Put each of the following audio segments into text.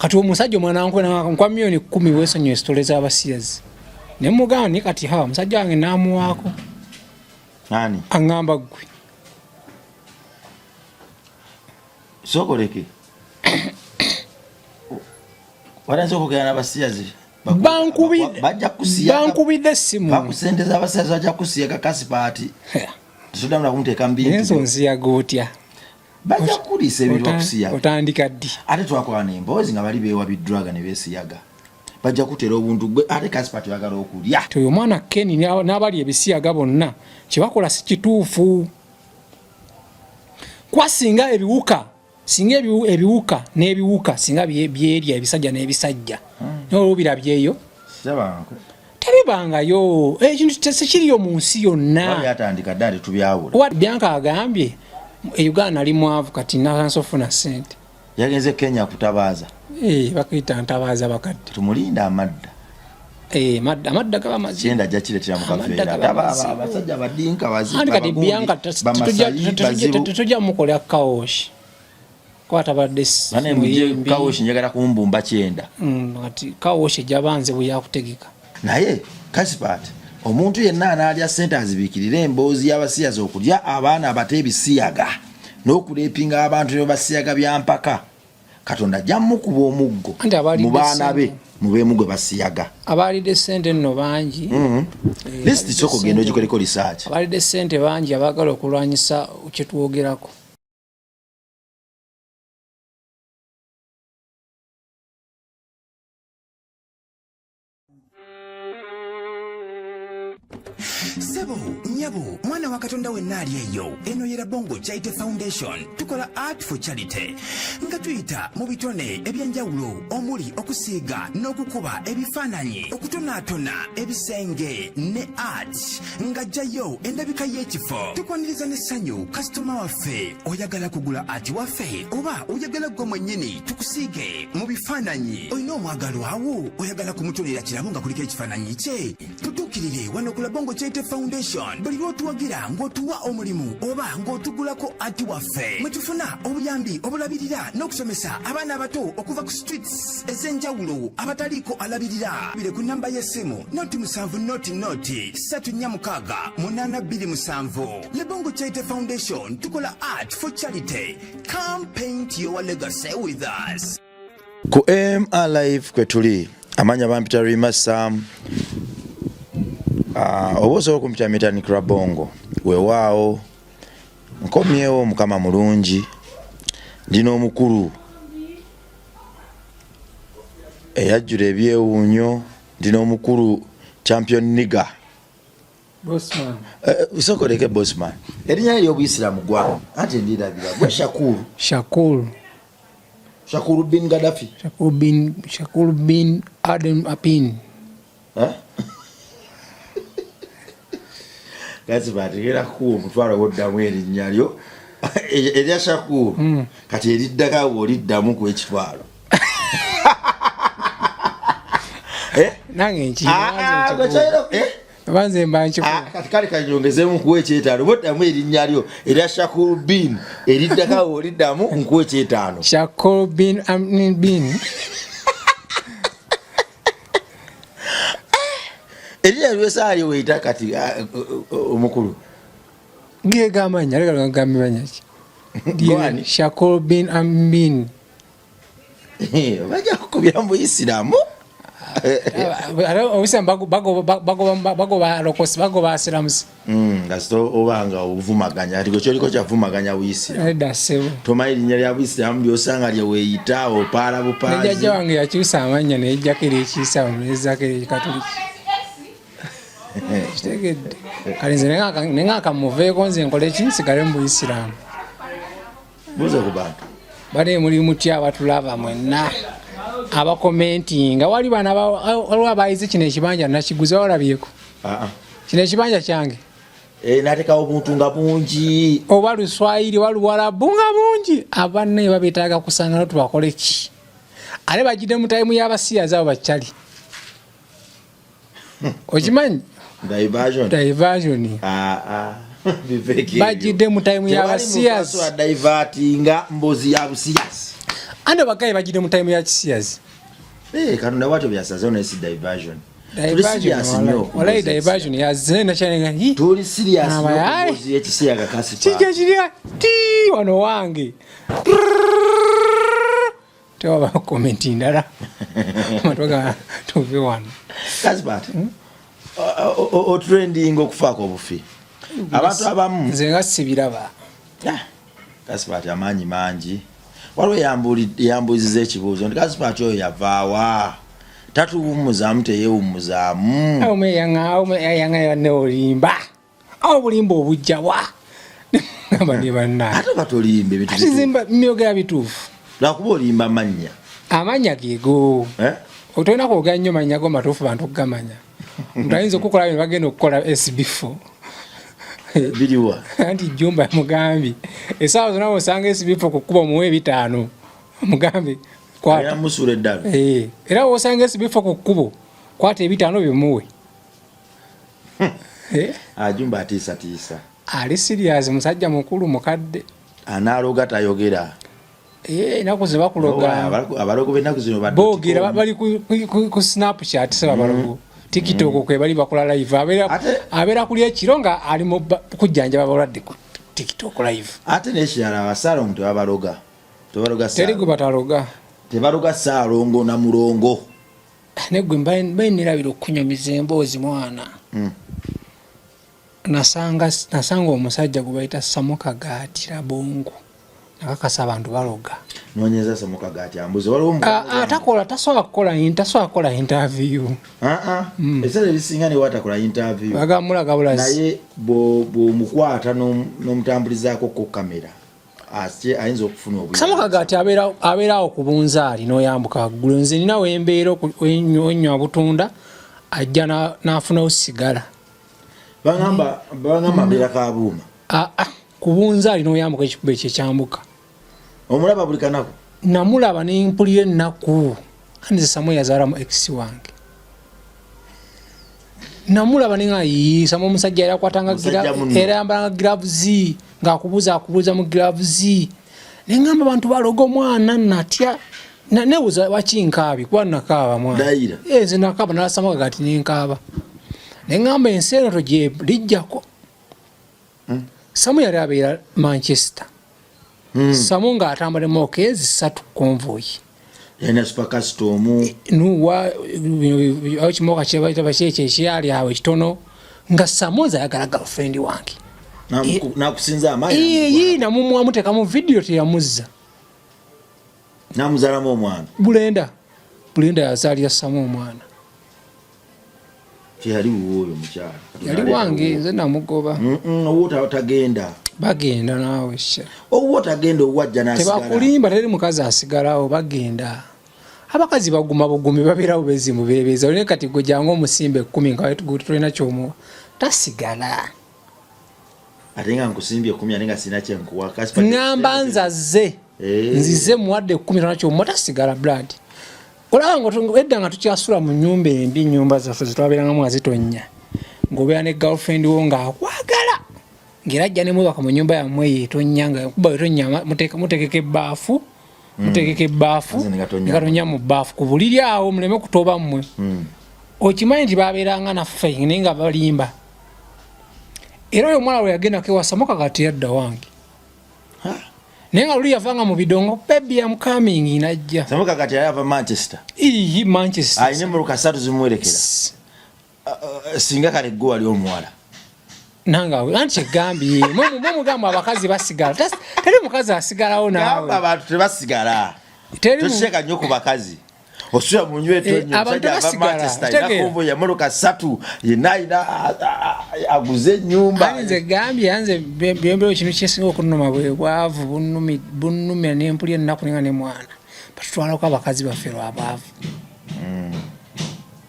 Kati omusajja omwana wange nkwa 10,000,000 weesonyiwe sitole z'abasiyazi. Ne mugamba naye kati ha omusajja wange n'amuwaako. Ani? Aŋŋamba ggwe. Sooka oleke. Watandise okwogera n'abasiyazi. Bankubidde essimu. Bakusente z'abasiyazi bajja kusiyaga kasipaati. Tosoddamu na kumuteeka mu bintu. Naye nze onsiyaga otya? Bajja kukuliisa ebintu bakusiyaga. Otandika ddi? Ate twakola n'emboozi nga bali beewa bidraga ne beesiyaga. Bajja kutera obuntu gwe ate Kasipati oyagala okulya. Oyo omwana Ken n'abali ebisiyaga bonna kye bakola si kituufu. Kuba singa ebiwuka singa ebiwuka n'ebiwuka singa byerya ebisajja n'ebisajja. Naye olwobirabyeyo. Tebibangayo. Ekintu tekiriyo mu nsi yonna. Byatandika dda tetubyawula. Bianca agambye e Uganda nali mwavu kati nasansa ofuna ssente. Yagenze Kenya kutabaaza. Bakuyita ntabaaza bakadde. Tumulinda amadda. Amadda gaba mazibu. Kyenda ajja kireetera mu kaveera. Abasajja badinka bazibu. Anti kati Bianca tetujja mukolera kawoshi. Kuba tabadde muyimbi. Kawoshi njagala kumbumba kyenda. Kati kawoshi ejja nze bwe yakutegeka. Naye Kasipati omuntu yenna anaalya ssente azibiikirire emboozi y'abasiyazi okulya abaana abato ebisiyaga n'okuleepinga abantu ne basiyaga bya mpaka. Katonda ajja mukuba omuggo mu baana be mubeemu gwe basiyaga. Abaalidde ssente nno bangi. Lisiti sooka ogenda ogikoleko research. Abaalidde ssente bangi abaagala okulwanyisa kye twogerako. Sebo, nyabo, mwana wa Katonda wenna ali eyo, eno ye Rabongo Charity Foundation. Tukola art for charity nga tuyita mu bitone ebyenjawulo omuli okusiiga n'okukuba ebifaananyi, okutonaatona ebisenge ne art ng'ajjayo endabika y'ekifo. Tukwaniriza n'essanyu kasitoma waffe. Oyagala kugula art waffe oba oyagala ggwe mwennyini tukusiige mu bifaananyi? Olina omwagalwawo oyagala kumutonera kirabo nga kuliko ekifaananyi kye? Tutuukirire wano ku Labongo Charity Foundation. Buli lw'otuwagira ng'otuwa omulimu oba ng'otugulako ati waffe, mwe tufuna obuyambi obulabirira n'okusomesa abaana abato okuva ku streets ez'enjawulo abataliiko alabirira. Bire ku namba y'essimu 0 7 0 0 3 4 6 8 2 7. Labongo Charity Foundation, tukola art for charity. Come paint your legacy with us. Ku MR Live kwe tuli. Amanya bampita Rima Sam. Oba osobola okumpita Metanik Rabongo. Weewaawo nkomyewo, Mukama mulungi. Ndi n'omukulu eyajjula ebyewuunyo. Ndi n'omukulu champion nigga. Sooka oleke Bosman. Erinnya ery'obuyisiraamu gwa anti ndirabira gwe Shakuru. Shakuru. Shakuru bin Gaddafi. Shakuru bin Adam Apin. Gazi bategera kuwa omutwalo woddamu erinnya lyo erya Shakuru. Kati eriddako oliddamu ku ekitwalo. Nange nkibanze mba nkikola. Kati kale kanyongezeemu nkuwa ekyetaano. Boddamu erinnya lyo erya Shakuru bin eriddako oliddamu nkuwa ekyetaano. Shakuru bin Amin bin. Erinnya lyosaali weyita kati omukulu. Ge gamanya leka gambe banyaki. Shakuru bin Amin. Bajja kukubira mu Buyisiraamu. Obuyisiraamu bagoba asiramusi. Nga sito oba nga ovumaganya ati gwe kyoliko kyavumaganya Buyisiraamu. Nedda ssebo. Tomanyi linnya lya Buyisiraamu ly'osanga lye weeyita opaala bupaazi. Jjajja wange yakyusa amannya neyejjako eryekiyisiraamu nezaako eryekatuliki. Kitegedde. Kale nze nenga kamuveeko nze nkole ki nsigale mu Buyisiraamu. Buuza ku bantu. Bane muli mutya abatulaba mwenna abakomentinga. Wali bana waliwo abayize kino ekibanja nakiguze walabyeko. Kino ekibanja kyange. Nateekawo obuntu nga bungi. Oba Luswayiri oba Luwarabu nga bungi. Abanne babeetaaga kusanga tubakole ki? Ate bagidde mu tayimu y'abasiyazi abo bakyali. Okimanyi? Diversion. Diversion. Bagidde mu tayimu y'abasiyazi. Divertinga mbozi ya busiyazi. Andi abagaye bagire mu time ya kisiyazi. Eh, Katonda bwatyo byasazeewo, naye si diversion. Tuli serious nnyo ku Walayi mboozi diversion yazze nakyanega. y'ekisiyaga. Tuli serious nnyo ku mboozi y'ekisiyaga, Kasipa. Kijja kirya ti wano wange. Tewaba comment ndala. Matwaga tuve wano. Kaspat, otrending okufaako obufi. Abantu abamu Nze nga sibiraba. Ah, Kaspat, amaanyi mangi. Waliwo eyambuuziza ekibuuzo nti Kaspat oyo yavaawa, tatuwummuzaamu, teyeewummuzaamu. Yanga neolimba. Awo obulimba obujjawa. Ngamba ne bannange. Ate oba tolimba ebintu Ate bituufu. Nze myogera bituufu. Lwakuba olimba mannya. Amannya geego. Eh? Otolina kwogera nnyo mannya go matuufu bantu okugamanya. Omuntu ayinza okukola bino, bagenda okukola SB4. Biriwa? Anti Jumba yamugambye essaawa zonna osanga SB4 ku kkuba, omuwe 500, omugambe kwata. Musuula eddalo. Eh, era wosanga SB4 ku kkubo, kwata 500 bimuwe. Eh, Ajumba atiisatiisa. Ali serious, musajja mukulu, mukadde. Anaaloga tayogera. Eh, ennaku ze bakuloga. Abalogo b'ennaku zino boogera bali ku Snapchat, saba balogo TikTok kwe bali bakola live, abeera abeera kuli ekiro nga ali mu kujjanjaba abalwadde ku TikTok live. Ate n'ekirala, abasaalongo tebabaloga, tebaloga. Teri gwe bataloga. Tebaloga saalongo na mulongo. Negwe mbaye nerabira okukunyumiza emboozi, mwana. Nasanga omusajja gwe bayita Samukagaati Labongo, nakakasa abantu baloga. Noonyeza Samukagaati ambuze, waliwo Ah, ah, takola, tasobola kukola interview. Ebiseera ebisinga newatakola interview, Bagamulaga bulazi. Naye bw'omukwata n'omutambulizaako ko kamera, ayinza okufuna obuyambi. Samukagaati abeera awo ku bunzaali n'oyambuka waggulu. Nze nina wembeera wenywa butunda, ajja n'afunawo sigala. Bagamba mbeera Kabuuma. Ah, ah, ku bunzaali n'oyambuka ekikubo ekyo ekyambuka. Omulaba buli kanaku? Namulaba nempulira ennaku. Anze Samu yazaalamu ex wange. Namulaba nenga Samu omusajja era akwatanga Musajja munno. Era yambalanga gloves, ng'akubuuza akubuuza mu gloves. Neŋŋamba bantu baloga omwana, natya. Nebuuza waki nkaabi, kuba nakaaba mwana. Dayira. Eh, nze nakaaba nalasamuka kati nenkaaba, neŋŋamba ensi eno togyelijjako. Samu yali abeera Manchester. Samu ng'atambula emmotoka ezi ssatu, convoy. Yalina super custom. Nuwa awo kimoka kyebayita bakyekyo ekyali awo ekitono, nga Samu nze ayagala girlfriend wange. Nakusinza amaanyi. Iyi namumuamuteeka mu vidiyo, teyamuzza. Namuzaalamu omwana. Bulenda, Bulenda yazaalira Samu omwana. Teyali wuwo oyo mukyala. Yali wange, nze namugoba. Owwo tagenda. Bagenda naawe sha. Owwo tagenda, owwo ajja nasigala. Tebakulimba, teri mukazi asigalawo, bagenda. Abakazi baguma bugumi, babeerawo bezimu bebeeza. Olina kati gwe jangu omusimba 10 nga tolina kyomuwa, tasigala. Ate nga nkusimbye 10 ate nga sirina kyenkuwa. Ŋŋamba nzazze. Eh. Nzize muwadde 10, tolina kyomuwa, tasigala. Blood, olaba nga edda nga tukyasula mu nyumba embi, nyumba zaffe zetwabeerangamu nga zitonnya, ng'obeera ne girlfriend wo ng'akwagala, ng'era ajja ne mwebaka mu nyumba yammwe eyo etonnya, nga kuba etonnya mutegeka ebbaafu, mutegeka ebbaafu. Mazzi ne gatonnya. Ne gatonnya mu bbaafu ku buliri awo muleme kutoba mmwe. Okimanyi nti babeeranga naffe naye nga balimba. Era oyo omuwala bwe yagendako ewasamuka kati yadda wange, naye nga luli yavanga mu bidongo, "Baby, am coming," najja. Samuka kati yali ava Manchester. Iyi, Manchester. Alina emmotoka ssatu zimuwerekera. Singa kale gwe wali omuwala. Nange awo anti kyegambye, mwe mugamba abakazi basigala. Teri mukazi asigalawo gamba naawe. Abantu tebasigala. Teri Tokiseeka nnyo ku bakazi, osula mu nju etonnya. Abantu Omusajja ava tebasigala, Manchester, kitegeera. alina convoy ya mmotoka ssatu, yenna alina aguze ennyumba. Ani nze gambye, anze byembero kintu kyesinga okunnuma bwe bwavu, bunnumya nempulya ennaku, nenga ne mwana batutwalako abakazi baffe lwa bwavu.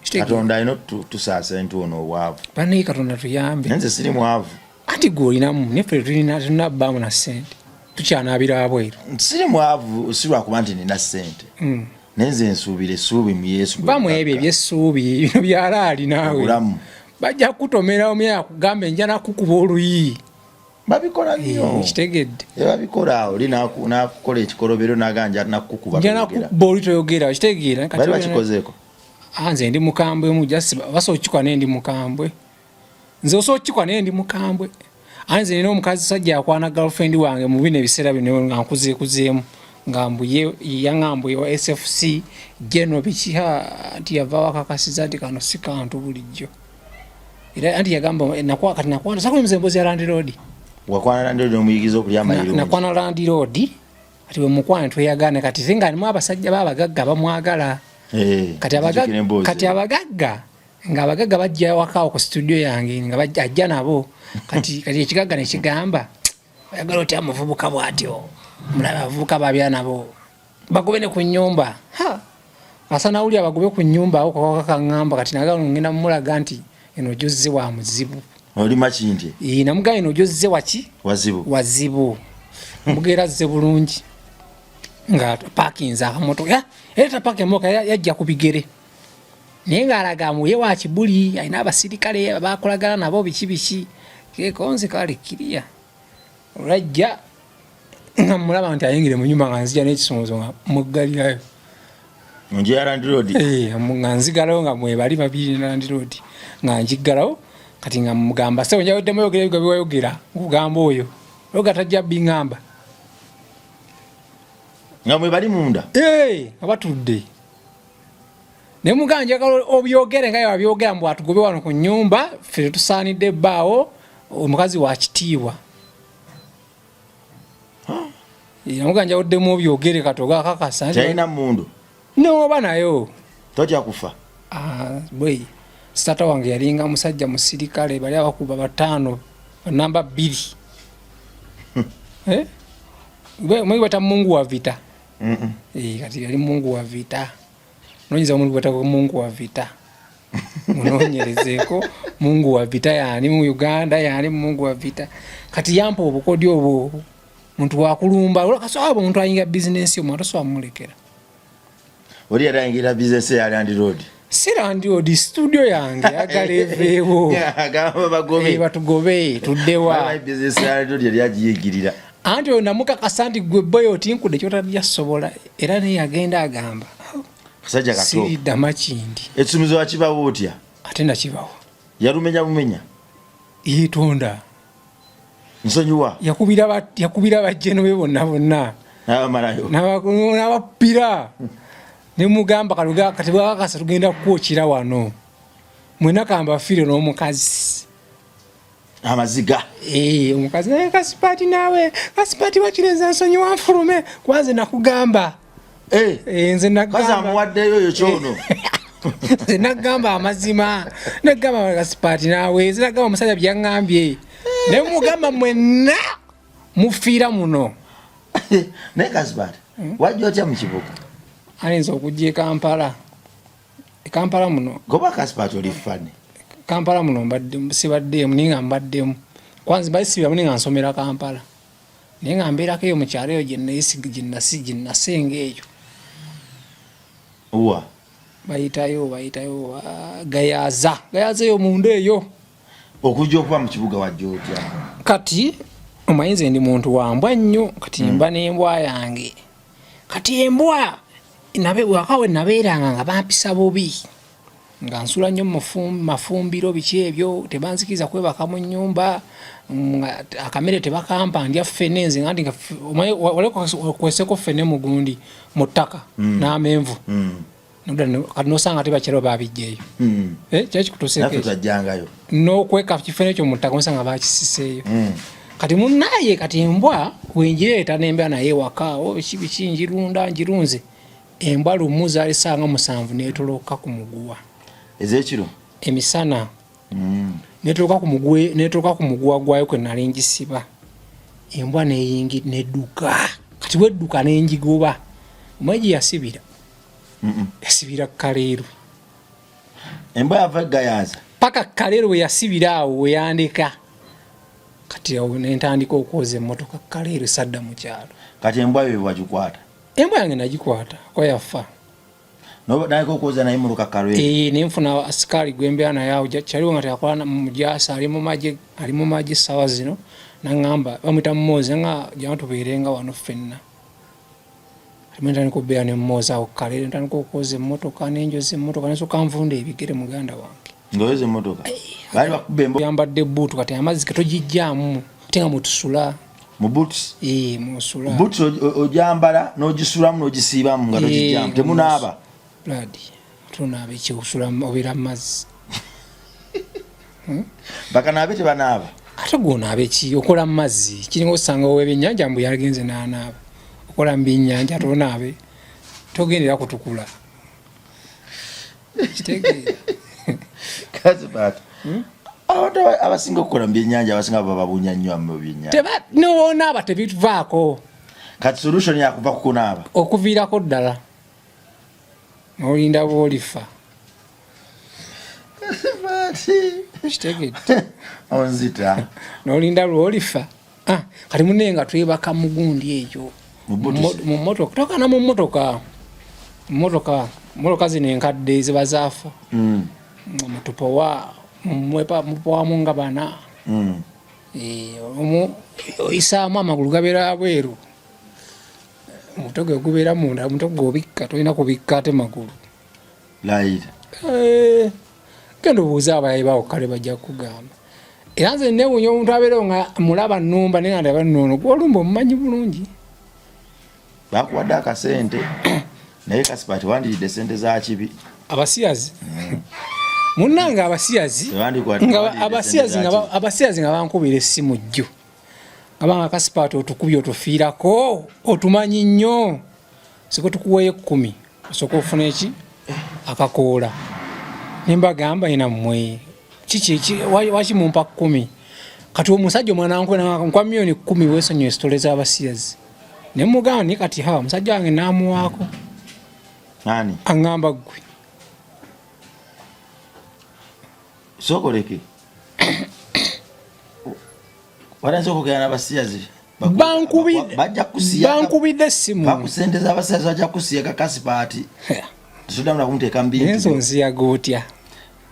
Kitegeera. Katonda alina tusaasa entuuno obwavu. Bannaye, Katonda tuyambe. Naye nze siri mwavu. Anti gwe olinamu, neffe tulina bbaamu na ssente, tukyanaabira wabweru. Siri mwavu si lwakuba nti nina ssente, naye nze nsuubira essuubi mu Yesu. Bamu ebyo ebyessuubi bino byalaali naawe. Obulamu. Bajja kukutomera omu akugamba enja nakukuba oluyi. Babikola nnyo. Eh, kitegedde. Babikola oli nakukola ekikolobero naganja nakukuba. Nja nakukuba oli toyogera, okitegeera? Bali bakikozeeko. Ah, nze ndi mukambwe mu just basobola okukikola naye ndi mukambwe. Nze osobola okukikola naye ndi mukambwe. Ate nze nina omukazi sajja akwana girlfriend wange mu bino ebiseera bino nga nkuzeekuzeemu nga mbuye yaŋŋambuye wa SFC geno biki nti yava wakakasiza nti kano si kantu bulijjo. Era anti yagamba kati nakwana sakunyumiza emboozi ya landiroodi. Wakwana landiroodi omuyigiriza okulya amayirungi. Nakwana landiroodi kati bwe mukwana tweyagane kati ate nga alimu abasajja b'abagagga bamwagala. Eh, kati abagagga nga abagagga bajja wakaawo ku studio yange nga ajja nabo kati kati ekigagga ne kigamba oyagala otya muvubuka bw'atyo mulabe abavubuka babya nabo bagobe ne ku nnyumba. Asana wuli abagobe ku nnyumba awo kawaka kaŋŋamba kati nagala ngenda mulaga nti eno ojozze wa muzibu. Oli makindi. Ee, namugamba eno ojozze waki? Wazibu. Wazibu. Mugera azze bulungi nga pakinze akamotoka. Era tapakinga motoka yajja ku bigere. Naye ng'alaga muye wa kibuli alina abasirikale bakolagana nabo biki biki. Kekonze kali kiriya. Olwajja nga mulaba nti ayingire mu nyumba nga nzija n'ekisumuzo nga muggalirayo. Mu nju ya landiroodi? Eh, nga nzigalawo nga mwebali babiri ne landiroodi nga ngiggalawo kati nga mugamba ssebo njaweddemu oyogera ebigo biwayogera nkugamba oyo oga tajja bingamba. Nga mwebali munda? Eh, nga batudde. Naye mugamba njagala obyogere nga wabyogera mbu atugobe wano ku nnyumba ffe tetusaanidde ebbaawo omukazi wa kitiibwa. Namugamba njawoddemu obyogere kati ogakakasa. Talina mmundu? N'oba nayo. Totya kufa? Ah, bwe sitata wange yalinga musajja musirikale bali abakuba bataano namba 2. Eh? Mwe bata Mungu wa vita. Eh, kati yali Mungu wa vita. Nonyeza omuntu gweta Mungu wa vita. Munoonyerezeeko Mungu wa vita yani mu Uganda yani Mungu wa vita. Kati yampa obukodyo obwo muntu wakulumba kasobola omuntu ayingira bizinensi omuntu tosobola mumulekera. Oli yali ayingira bizinensi ya landiroodi? Si landiroodi, studio yange ayagala eveewo. Agamba bagobe. Batugobe tuddewa. Bizinensi ya landiroodi yali agiyingirira. Anti oyo namukakasa nti gwe boy otinkudde kyotajja sobola era naye yagenda agamba. Kasajja kato. Siridda Makindi. Ekisumizo wakibawo otya? Ate nakibawo. Yalumenya bumenya? Yeetonda. Nsonyiwa. Yakubira bajjeno be bonna bonna. N'abamalayo. N'abapira. Ne mugamba kaluga kati bwakakasa tugenda kukwokira wano. Mwena kamba fiire n'omukazi. Amaziga. Eh, omukazi naye Kasipati naawe, Kasipati wakireza nsonyiwa nfulume kwanze nakugamba. Eh, eh, nze nagamba. Kaza amuwaddeyo oyo kyono. Nze nagamba amazima. Nagamba Kasipati naawe, nze nagamba omusajja byaŋŋambye. Ne mugamba mwenna mufiira muno. Naye Kasipati, wajja otya mu kibuga? Ayinza okujja e Kampala. E Kampala muno. Goba Kasipati oli funny. Kampala muno mbadde sibaddeemu naye nga mbaddemu. Kwanza mbadde sibiramu naye nga nsomera Kampala. Naye nga mbeerako eyo mu kyalo eyo gye nasenga eyo. Wa? Bayitayo Gayaza. Gayaza eyo munda eyo. Okujja okuba mu kibuga wajja otya? Kati omanyi nze ndi muntu wa mbwa nnyo kati mba n'embwa yange. Kati embwa waka we nabeeranga nga bampisa bubi. Nga nsula nnyo mu mafumbiro biki ebyo tebanzikiriza kwebaka mu nnyumba, nga akamere tebakampa ndya ffene nze nga ndi nga omanyi wali okweseko ffene mu gundi mu ttaka n'amenvu. Kati n'osanga ate bakyala babiggyeyo. Kyali kikutuuseeko Naffe ekyo? twajjangayo. N'okweka kifene ekyo mu ttaka osanga bakisiseeyo. Kati munnaye kati embwa wengireeta n'embeera naye ewaka awo biki biki njirunda njirunze. Embwa lumu zaali ssaawa nga 7 n'etoloka ku muguwa. Ez'ekiro? Emisana. N'etoloka ku muguwa, n'etoloka ku muguwa gwayo kwe nali ngisiba. Embwa n'edduka. Kati bw'edduka n'engigoba. Omanyi gye yasibira? Yasibira Kaleerwe. Embwa yava Gayaza? Paka Kaleerwe we yasibira awo we yandeka. Kati awo ne ntandika okwoza emmotoka Kaleerwe sadda mu kyalo. Kati embwa yo wagikwata? Embwa yange nagikwata, ko yafa. Naleka okwoza naye emmotoka Kaleerwe? Eh, ne nfuna asikaali gwe mbeera naye awo, kyaliwo nga teyakola mu mujaasi, ali mu magye, ali mu magye ssaawa zino. Naŋŋamba bamuyita Mozi, nga jangu tubeerenga wano ffenna. Ntandika okubeera ne Mozi awo kale, ntandika okwoza emmotoka, nenjoza emmotoka, nesooka nvunda ebigere muganda wange. Ng'oyoza emmotoka? Baali bakuba embo? Yambadde buutu, kati amazzi ketogijjaamu ate nga mutusula. Mu boots? Eh, musula. Boots ojambala n'ogisulamu n'ogisiibamu nga togijjaamu, temunaaba? Blood, tunaaba ekiwusula obeera mu mazzi. Bakanaabe tebanaaba? Ate gwonaaba eki okola mu mazzi, kiringa osanga ow'ebyennyanja mbu yagenze n'anaaba. Okola mu byennyanja ate onaabe, togendera kutukula. Kitegeera. Kaspat. Abantu abasinga okukola mu byennyanja abasinga baba babunya nnyo mu byennyanja. Teba n'onaaba tebivaako. Kati solution yakuva ku kunaaba? Okuviirako ddala. N'olinda bw'olifa. Kitegedde. Onzita. N'olinda lw'olifa. Ah, kati munne nga twebaka mu gundi eyo. Mu mmotoka. Twakana mu mmotoka. Mmotoka zino enkadde ziba zaafa. Mutupowa, mupowamu nga bana. Omu oyisaamu amagulu gabeera abweru. Omutwe gwe gubeera munda, omutwe gw'obikka, tolina kubikka ate magulu. Layira. Genda obuuze abayayi bawo kale bajja kukugamba. Era nze neewuunya omuntu abeerawo nga mulaba nnumba naye nga ndaba nnono, gw'olumba omumanyi bulungi. Bakuwadde akasente naye Kaspa tewandiridde sente za kibi. Abasiyazi. Munnange abasiyazi abasiyazi nga bankubira essimu jjo. Abanga Kaspa otukubye otufiirako, otumanyi nnyo. Siko tukuweeyo 10 osooka ofuna eki akakoola. Ne mbagamba ina mmwe kiki waki mumpa 10? Kati omusajja omwana wange nkwa milioni 10 weesonyiwe sitole z'abasiyazi. Ne mugamba ni kati ha omusajja wange n'amuwaako. Nani? Aŋŋamba ggwe. Sookoleke. Watandise okwogera n'abasiyazi. Bankubidde essimu. Bakusente z'abasiyazi bajja kusiyaga Kaspaati. Tosoddamu na kumuteeka mu bintu. Enzo nsiyaga otya?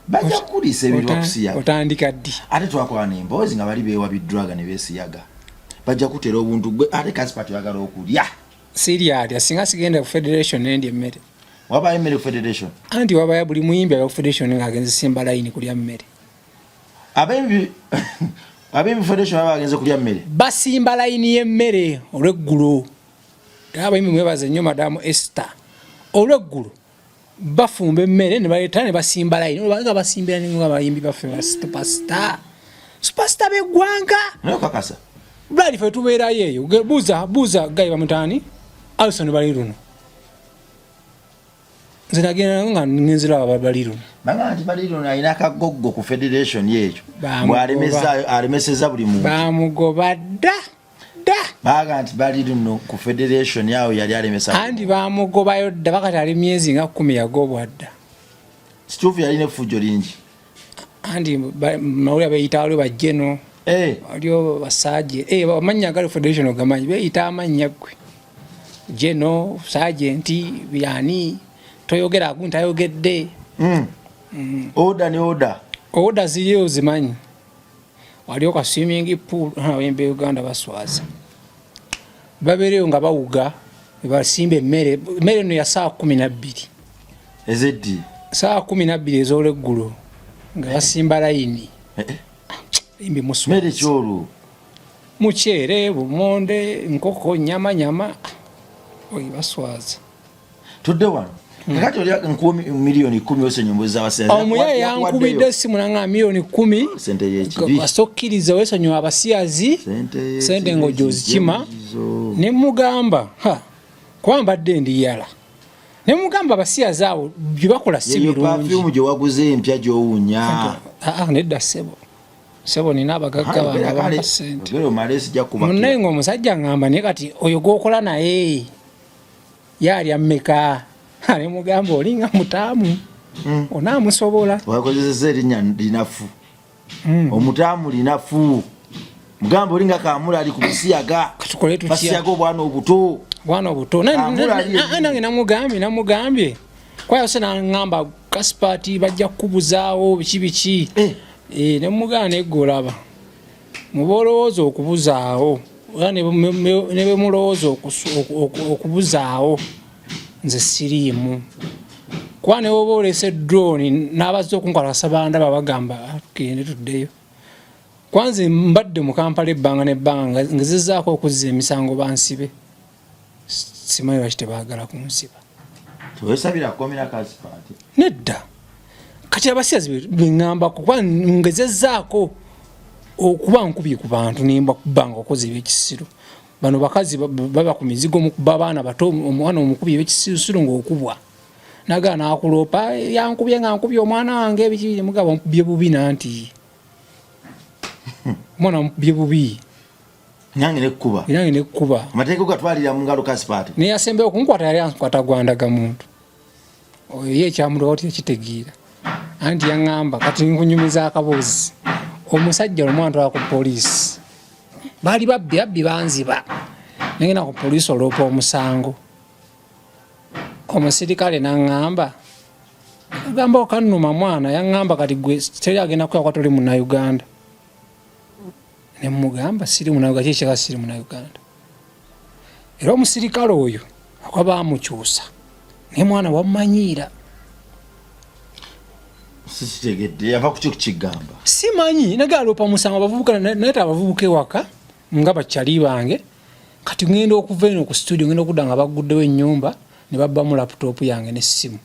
Bajja kukuliisa ebintu bakusiyaga. Otandika ddi? Ate twakola n'emboozi nga bali beewa bidraga ne beesiyaga. Bajja kutera obuntu gwe ate Kaspaati oyagala okulya. Siryalya singa sigenda ku federation n'endya emmere. Wabayo emmere ku federation? Anti wabayo buli muyimbi aba ku federation ng'agenze simba layini kulya mmere. Ab'embi federation baba bagenze kulya mmere? Basimba layini y'emmere olw'eggulo. Era abayimbi mwebaze nnyo Madamu Esther. Olw'eggulo bafumba emmere ne baleeta ne basimba layini. Olwo nga basimbira ne nga abayimbi baffe ba superstar. Superstar b'eggwanga. Naye okakasa? Lwali ffe tubeerayo eyo. Buuza Guy bamutaani? Alison Baliruno. Nze nagenda nga ngenzera aba Baliruno. Banga nti Baliruno alina akagoggo ku federation yeekyo. Bw'alemeseza buli muntu. Bamugoba dda. Dda. Baga nti Baliruno ku federation yawo yali alemesa. Anti bamugobayo dda bakati ali myezi nga 10 yagobwa dda. Kituufu yalina effujjo lingi. Anti mawulire beeyita waliwo ba Geno. Waliwo basaaje. Amannya agali federation ogamanyi beeyita amannya ggwe. Geno, sergeant, byani, toyogera agu ntayogedde. Order ne order. Order ziriyo ozimanyi. Waliwo ka swimming pool, abayimbi Uganda baswaza. Babeereyo nga bawuga, basimba emmere. Emmere eno ya ssaawa 12. Ezeddi? Ssaawa 12 ez'olweggulo nga basimba layini. Imbi muswaza. Mmere ki olwo? Muceere, bumonde, nkoko, nyama, nyama. Oyi baswaza. Tudde wano. Kakati oli nkuwa milioni 10 osonyi mbuzi z'abasiyazi. Omuyaye yankubidde essimu nanga milioni 10. Sente y'ekibi. Asokkiriza weesonyiwe abasiyazi. Sente y'ekibi. Sente ng'ojozikima. Ne mugamba, ha, kuba mbadde ndi yala. Ne mugamba abasiyazi awo bye bakola si Yeyo birungi. perfume gye waguze empya gy'owunya. Nedda ssebo. Ssebo nina abagagga bange abampa ssente. Ogera omale sijja kubakira. Munnaye ng'omusajja ngamba naye kati oyo gw'okola naye ye alya mmeka? Ne mugamba olinga mutaamu. Onaamusobola. Wakozesezza erinnya linafu. Omutaamu linafu. Mugamba olinga kamula ali ku bisiyaga. Katukole tutya? Basiyaga obwana obuto. Obwana obuto. Kamula ali Nange namugambye. Kwa yose nangamba Kaspaati bajja kukubuzaawo biki biki. Ne mugamba naye ggwe olaba. Muba olowooza okubuzaawo era ne bwe mulowooza okubuzaawo, nze siriimu, kuba ne woba olese drone n'abazze okunkwata sabandaba bagamba, ah, tugende tuddeyo. Kwanze mbadde mu Kampala ebbanga nebbanga, ngezezaako okuzza emisango bansibe, simanyi lwaki tebaagala kunsiba. Tewesabira komera Kasipaati? Nedda. Kati abasiyazi beŋŋambako, kuba ngezezaako okuba nkubye ku bantu nembakuba nga okoze ebyekisiru. Bano bakazi baba ku mizigo, mukuba abaana bato, omwana omukubi ebyekisirusiru ngaokubwa nagaa nakuloopa, yankubye nga nkubye omwana wange ebiki. Mugaba nkubye bubi, nanti omwana mukubye bubi. Nange nekkuba. Nange nekkuba. Amateeka gatwalira mu ngalo, Kasipaati. Naye yasembeyo okunkwata yali ankwata gwandaga muntu oyo, ye ekyamulwawo tekitegeera. Anti yaŋŋamba, kati nkunyumiza akaboozi. Omusajja lumu antwala ku poliisi, baali babbi, babbi banziba, nengenda ku poliisi olwopa omusango. Omusirikale naŋŋamba, agamba okannuma mwana, yaŋŋamba, kati gwe teri agenda kukwata toli Munnauganda. Nemugamba siri Munauganda. Kyekyeka siri Munauganda. Era omusirikale oyo akuba bamukyusa, naye mwana wamumanyiira. Sikitegedde, yava kuki kukigamba? Simanyi, naye aloopa musango abavubuka, naye abavubuka ewaka nga bakyali bange. Kati ngenda okuva eno ku studio, ngenda okudda nga baguddewo ennyumba ne babbamu laptop yange n'essimu.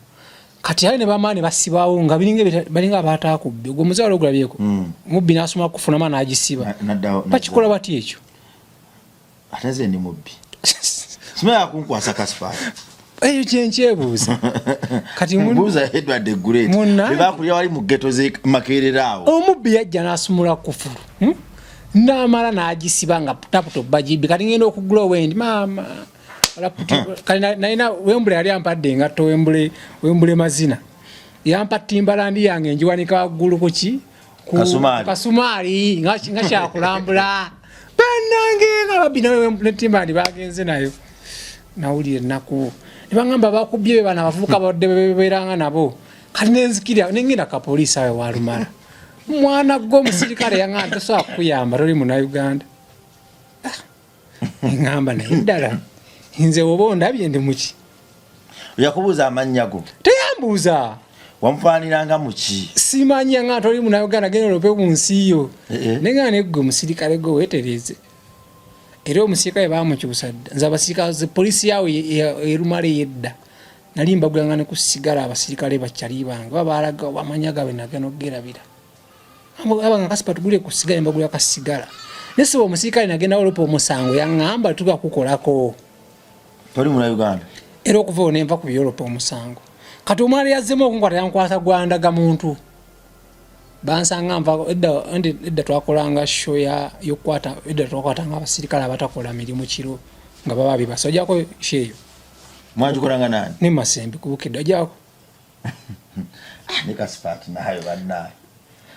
Kati ale ne bamala ne basibawo nga biringa balinga abaataakubbi. Ogwo omuze wali ogulabyeko? Mubbi n'asoma kufunama n'agisiba. Bakikola bati ekyo? Ate nze ndi mubbi, simanya kunkwasa, Kasipaati. Eyo kyenkyebuuza kati. Mbuuza Edward the Great, bebakulira wali mu ghetto ze Makerera awo. Omubbi yajja n'asumula kufulu, N'amala n'agisiba nga laptop bagibbi. Kati ngenda okugula owendi maama kati nalina Wembule yali ampadde engatto, Wembule, Wembule mazina yampa Timberland yange, njiwanika waggulu kuki? Kasumaali nga kyakulambula. Bannange, nga babbi ne Timberland bagenze nayo. Nawulira ennaku ne baŋŋamba bakubye be bano abavubuka badde bebeeranga nabo. Kati nenzikirira nengenda kapoliisi ayo walumala. Mwana gwe, omusirikale yaŋŋamba, tosobola kukuyamba, toli Munauganda. Ah, eŋŋamba naye ddala nze oba ondabye ndi muki? Yakubuuza amannya go? Teyambuuza. Wamufaaniranga muki? Simanyi. Nga toli Munauganda, genda olope mu nsi yo. Eh, eh. Naye nga neggwe omusirikale gwe weetereeze. Era omusirikale bamukyusa dda. Nze abasirikale, poliisi yawe erumala eyedda, nali mbagulanga ne ku sigala abasirikale bakyali bange babalaga bamanya gabe nagenda okugerabira. Abanga Kasipa tugule ku sigala, mbagula kasigala. Naye siba omusirikale nagenda olopa omusango, yaŋŋamba tuga kukolako. Toli Munauganda. Era okuva owo nenva ku byolopa omusango. Kati omulala yazzemu okunkwata, yankwata gwandaga muntu. Bansanga nva edda twakolanga show yokukwata, edda twakwatanga abasirikale abatakola mirimu kiro nga baba bibasa. Ojako show eyo? Mwagikolanga nani? Ne Masembe kubukidde ojako. Ne Kasipaati nayo bannaye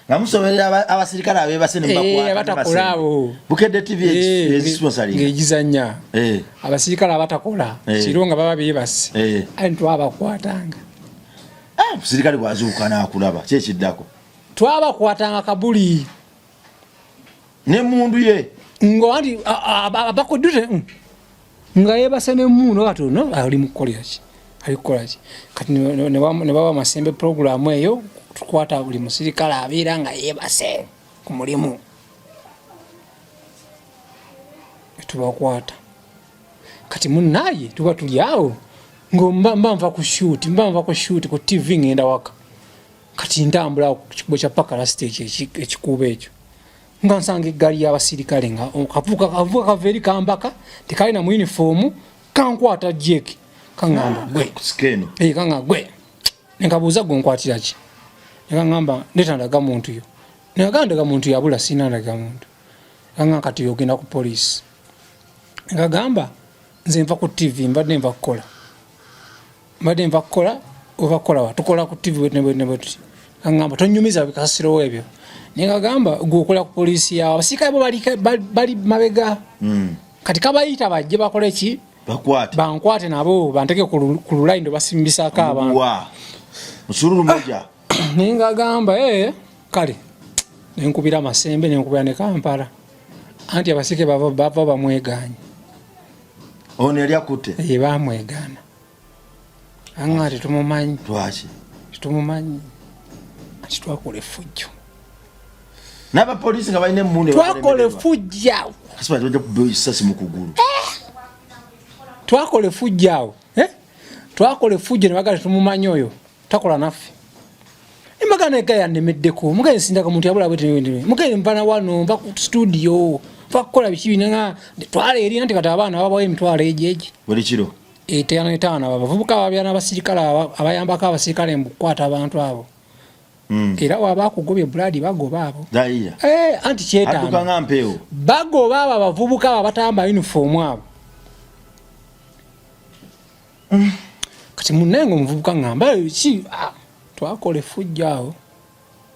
nga musomerera abasirikale abebase. Eh, abatakola abo. Bukedde TV eh, ng'egizanya eh. abasirikale abatakola kiro nga baba bebase, aye twabakwatanga. Ah, omusirikale bwazuuka nakulaba kyekiddako? Twabakwatanga kabuli. Nemundu ye? Nga abakodute nga yebase nemundu kati ono ali mukukolera ki, ali kukola ki? Kati ne bawa Masembe puroguramu eyo, tukwata buli musirikale abeera nga yebase ku mulimu, tubakwata. Kati munaye tuba tuli awo nga mba nva ku shoot, mba nva ku shoot ku TV, ngenda waka. Kati ntambula ku kikubo kya Pakarasita ekyo ekikuubo ekyo, nga nsanga eggaali y'abasirikale, nga kavuka kava eri kambaka, tekalina mu uniform, kankwata jeki, kaŋŋamba gwe, eh, kaŋŋamba gwe. Nenkabuuza, gwe nkwatira ki? Nekaŋŋamba, ndeeta ndaga muntu yo. Nekaga ndaga muntu yabula, sirina ndaga muntu. Kaŋŋamba, kati ogenda ku poliisi. Nkagamba, nze nva ku TV, mbadde nva kukola, mbadde nva kukola. Ova kukola wa? Tukola ku TV bwe tuti. Kaŋŋamba, tonyumiza bikasasirowo ebyo. Naye nkagamba, gwe okola ku poliisi yawe? Abasirikale bo bali mabega. Kati kabayita bajje bakole ki? Bankwate nabo banteke ku lulayindo basimbisako abantu. Naye ngagamba, ee eh, kale nenkubira Masembe, nenkubira ne Kampala. Anti abasike bava bava bamwegaanye. Ono yali akutte? Ye bamwegaana. Anga tetumumanyi. Lwaki? Tetumumanyi. Anti twakola effujjo. N'abapoliisi nga balina emmundu. Twakola effujjo awo. Kasiba bajja kuba essasi mu kugulu. Eh! Twakola effujjo awo. Eh? Twakola effujjo ne bagala tetumumanyi oyo. Takola naffe. Embaga naye gaya nnemeddeko. Mugaye nsindaka muntu yabula bwete ne mugaye nva na wano nva ku studio. Nva kukola biki bino nga twala eri anti kati abaana babawa emitwalo egyo egyo. Buli kiro. Etaano etaano abo abavubuka ababeera n'abasirikale abayambako abasirikale mbu kukwata abantu abo. Era waba akugobye blood bagoba abo. Eh, anti kyetaano. Adduka nga mpeewo. Bagoba abo abavubuka abo abatamba uniform abo. Kati munnange omuvubuka ngamba ki ah, twakola effujjo awo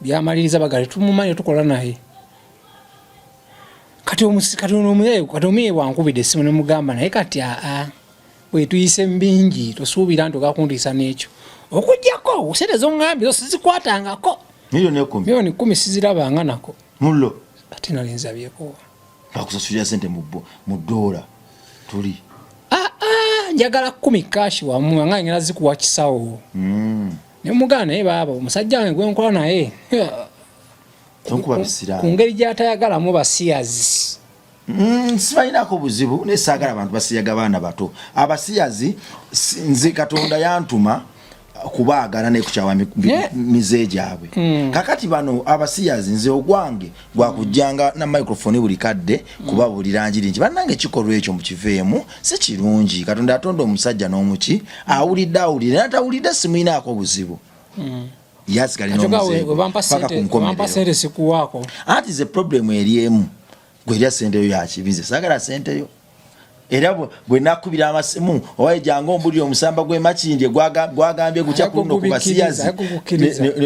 byamaliriza bagale tumumanyi tukola naye kati kati ono omuyaye kati omuyaye wankubidde essimu ne mugamba naye kati aa bwetuyise mu bingi tosuubira nti ogakuntiisa n'ekyo okuggyako sente zongambye zo sizikwatangako 1,010,000 sizirabanga nako mullo ate nali nzabyeko bakusasulira sente mu ddoola tuli ah, ah, njagala 10 kashi wamu nga ngenda zikuwa kisawo ne mugana naye baaba omusajja wange gwe nkola naye ku ngeri gy'atayagalamu basiyazi. Sibalinako buzibu naye saagala abantu basiyaga baana bato. Abasiyazi nze Katonda yantuma kubaagala naye kukyawa mize gyabwe. Kakati bano abasiyazi nze ogwange gwakujjanga na microphone buli kadde kubabuulira njiri nti bannange ekikolwa ekyo mukiveemu si kirungi. Katonda yatonda omusajja n'omuki awulidde awulire n'atawulidde simuyinaako buzibu. Yasigale n'omuze paka ku nkomerero. Sikuwaako. Anti ze problem eri emu gwe erya ssente yo yakibi nze saagala ssente yo. Era bwe nakubira amasimu oba jangu ombulire omusamba gw'e Makindye gwagambye gutya ku luno ku basiyazi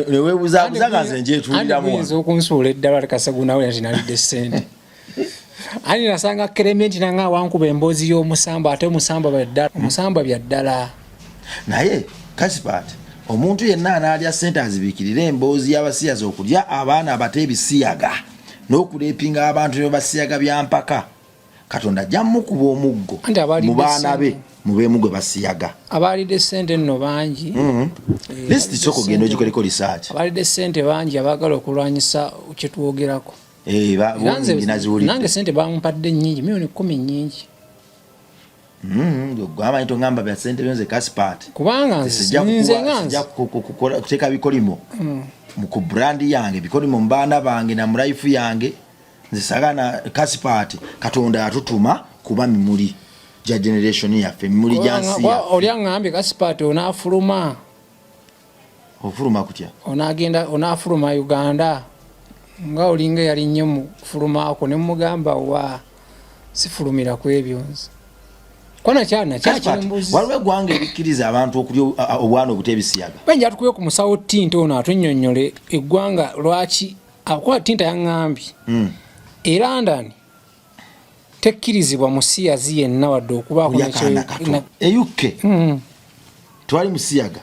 ne weebuzaabuza nga nze njetuuliramu. Oyinza okunsuula eddala leka segunawe nti nalidde ssente. Ani nasanga Clement nanga wankuba emboozi y'omusamba ate omusamba bya ddala omusamba bya ddala. Naye Kaspat omuntu yenna anaalya ssente azibiikirire emboozi y'abasiyazi okulya abaana abato ebisiyaga n'okuleepinga abantu ne basiyaga bya mpaka. Katonda ajja mukuba omuggo mu baana be mubeemu gwe basiyaga. Abaalidde ssente nno bangi. List sooka ogende ogikoleko research. Abaalidde ssente bangi abaagala okulwanyisa kye twogerako. Nange ssente bampadde nnyingi, 10,000,000 nnyingi. Gwe tongamba bya ssente byo nze Kaspat. Kubanga nze nga nze kuteeka bikolimo ku brand yange, bikolimo mu baana bange na mu life yange. Nze saagala Kaspat Katonda yatutuma kuba mimuli gya generation yaffe, mimuli gya nsi yaffe. Oli aŋŋambye Kaspat onaafuluma. Ofuluma kutya? Onaagenda onaafuluma Uganda nga olinga eyali nnyo mu kufuluma kwo ne mugamba wa sifulumira ku ebyo nze. Kwana kyana kyakimbuzi. Waliwo eggwanga erikkiriza abantu okulya obwana obuto ebisiyaga. Benja atukuye ku musawo Tinta ono atunnyonnyole eggwanga lwaki akuba Tinta yaŋŋambye. E London tekkirizibwa musiyazi yenna wadde okubaako nekyo. E UK twali musiyaga.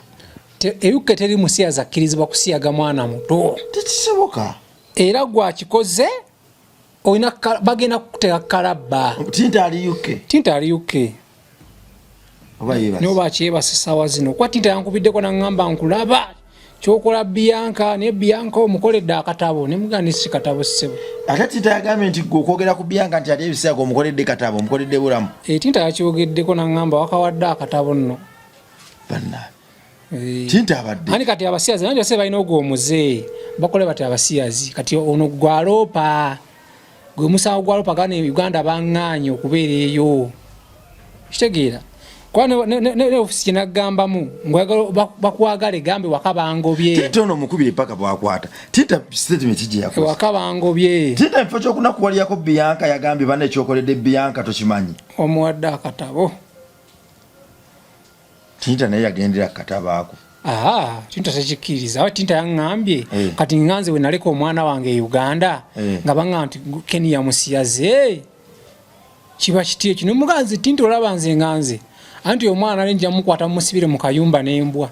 E UK teri musiyazi akkirizibwa kusiyaga mwana muto. Tekisoboka. Era gwakikoze olina bagenda kukuteeka kalabba. Tinta ali UK. Tinta ali UK. Oba yeebase. N'oba akyebase ssaawa zino. Kuba Tinta yankubiddeko n'aŋŋamba nkulaba kyokola Bianca ne Bianca omukoledde akatabo ne mugamba si katabo ssebo. Ate Tinta yagambye nti gwe okwogera ku Bianca nti ate ebisiyaga omukoledde katabo omukoledde bulamu. Tinta yakyogeddeko n'aŋŋamba wakawadde akatabo nno. Bannange. Tinta abadde. Ani kati abasiyazi nange basiyazi balina ogwo omuze bakole bati abasiyazi kati ono gwaloopa gwe musango gwaloopa gane Uganda baŋŋaanye okubeera eyo. Kitegeera. Kuba ne ofisi gye naggambamu ng'oyagala bakwagale gambe waka bangobye. Tinta ono omukubire paka bw'akwata. Tinta statement gye yakoze. Waka bangobye. Tinta ekifo ky'okunakuwalirako Bianca yagambye banne ekyokoledde Bianca tokimanyi. Omuwadde akatabo. Tinta naye yagendera ku katabo ako. Aha, Tinta tekikkiriza. Awa Tinta yaŋŋambye kati ŋŋanze we naleka omwana wange e Uganda nga baŋŋamba nti Kenya musiyaze. Kiba kiti ekyo ne muganzi Tinta olaba nze nga nze anti omwana nali nja mukwata musibire mu kayumba n'embwa.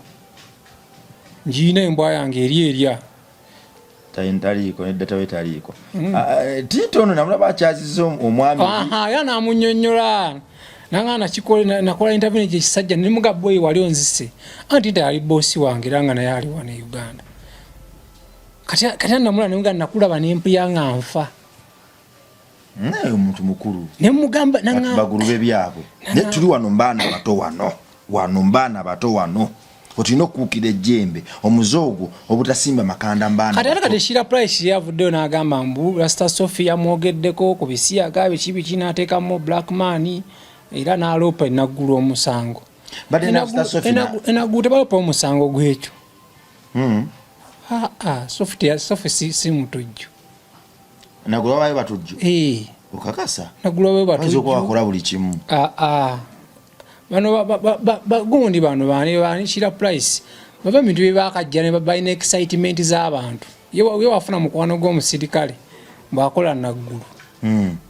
Ngiina embwa yange eri erya. Taliiko ne data we taliiko. Ah, eh, Tito ono namulaba akyaziza omwami. Aha, era namunyonyola nanga nakikola nakola interview nekyo ekisajja nemuga boy wali onzise anti nti ali bosi wange era nga naye ali wano e Uganda. Kati kati namula nemuga nakulaba nempuya nga nfa. Naye omuntu mukulu. Nemugamba nanga bagulube byabwe. Ne tuli wano mbaana bato wano. Wano mbaana bato wano. Otulina okukuukira ejjembe omuze ogwo obutasimba makanda mbaana. Kati ate kati Sheila Price yavuddeyo n'agamba mbu Rasta Sophie yamwogeddeko ku bisiyaga biki biki n'ateekamu Black Man era n'aloopa enaggulu omusango. Enaggulu tebaloopa omusango gw'ekyo. Aa Sophie si mutujju. Naggulu babayo batujju. Eh. Okakasa? Naggulu babayo batujju. Bayinza okuba bakola buli kimu. Aa. Bano bagundi bano bani bani Sheila Price bava bintu bye bakajja ne balina excitement z'abantu. Ye wafuna mukwano gw'omusirikale bw'akola Naggulu.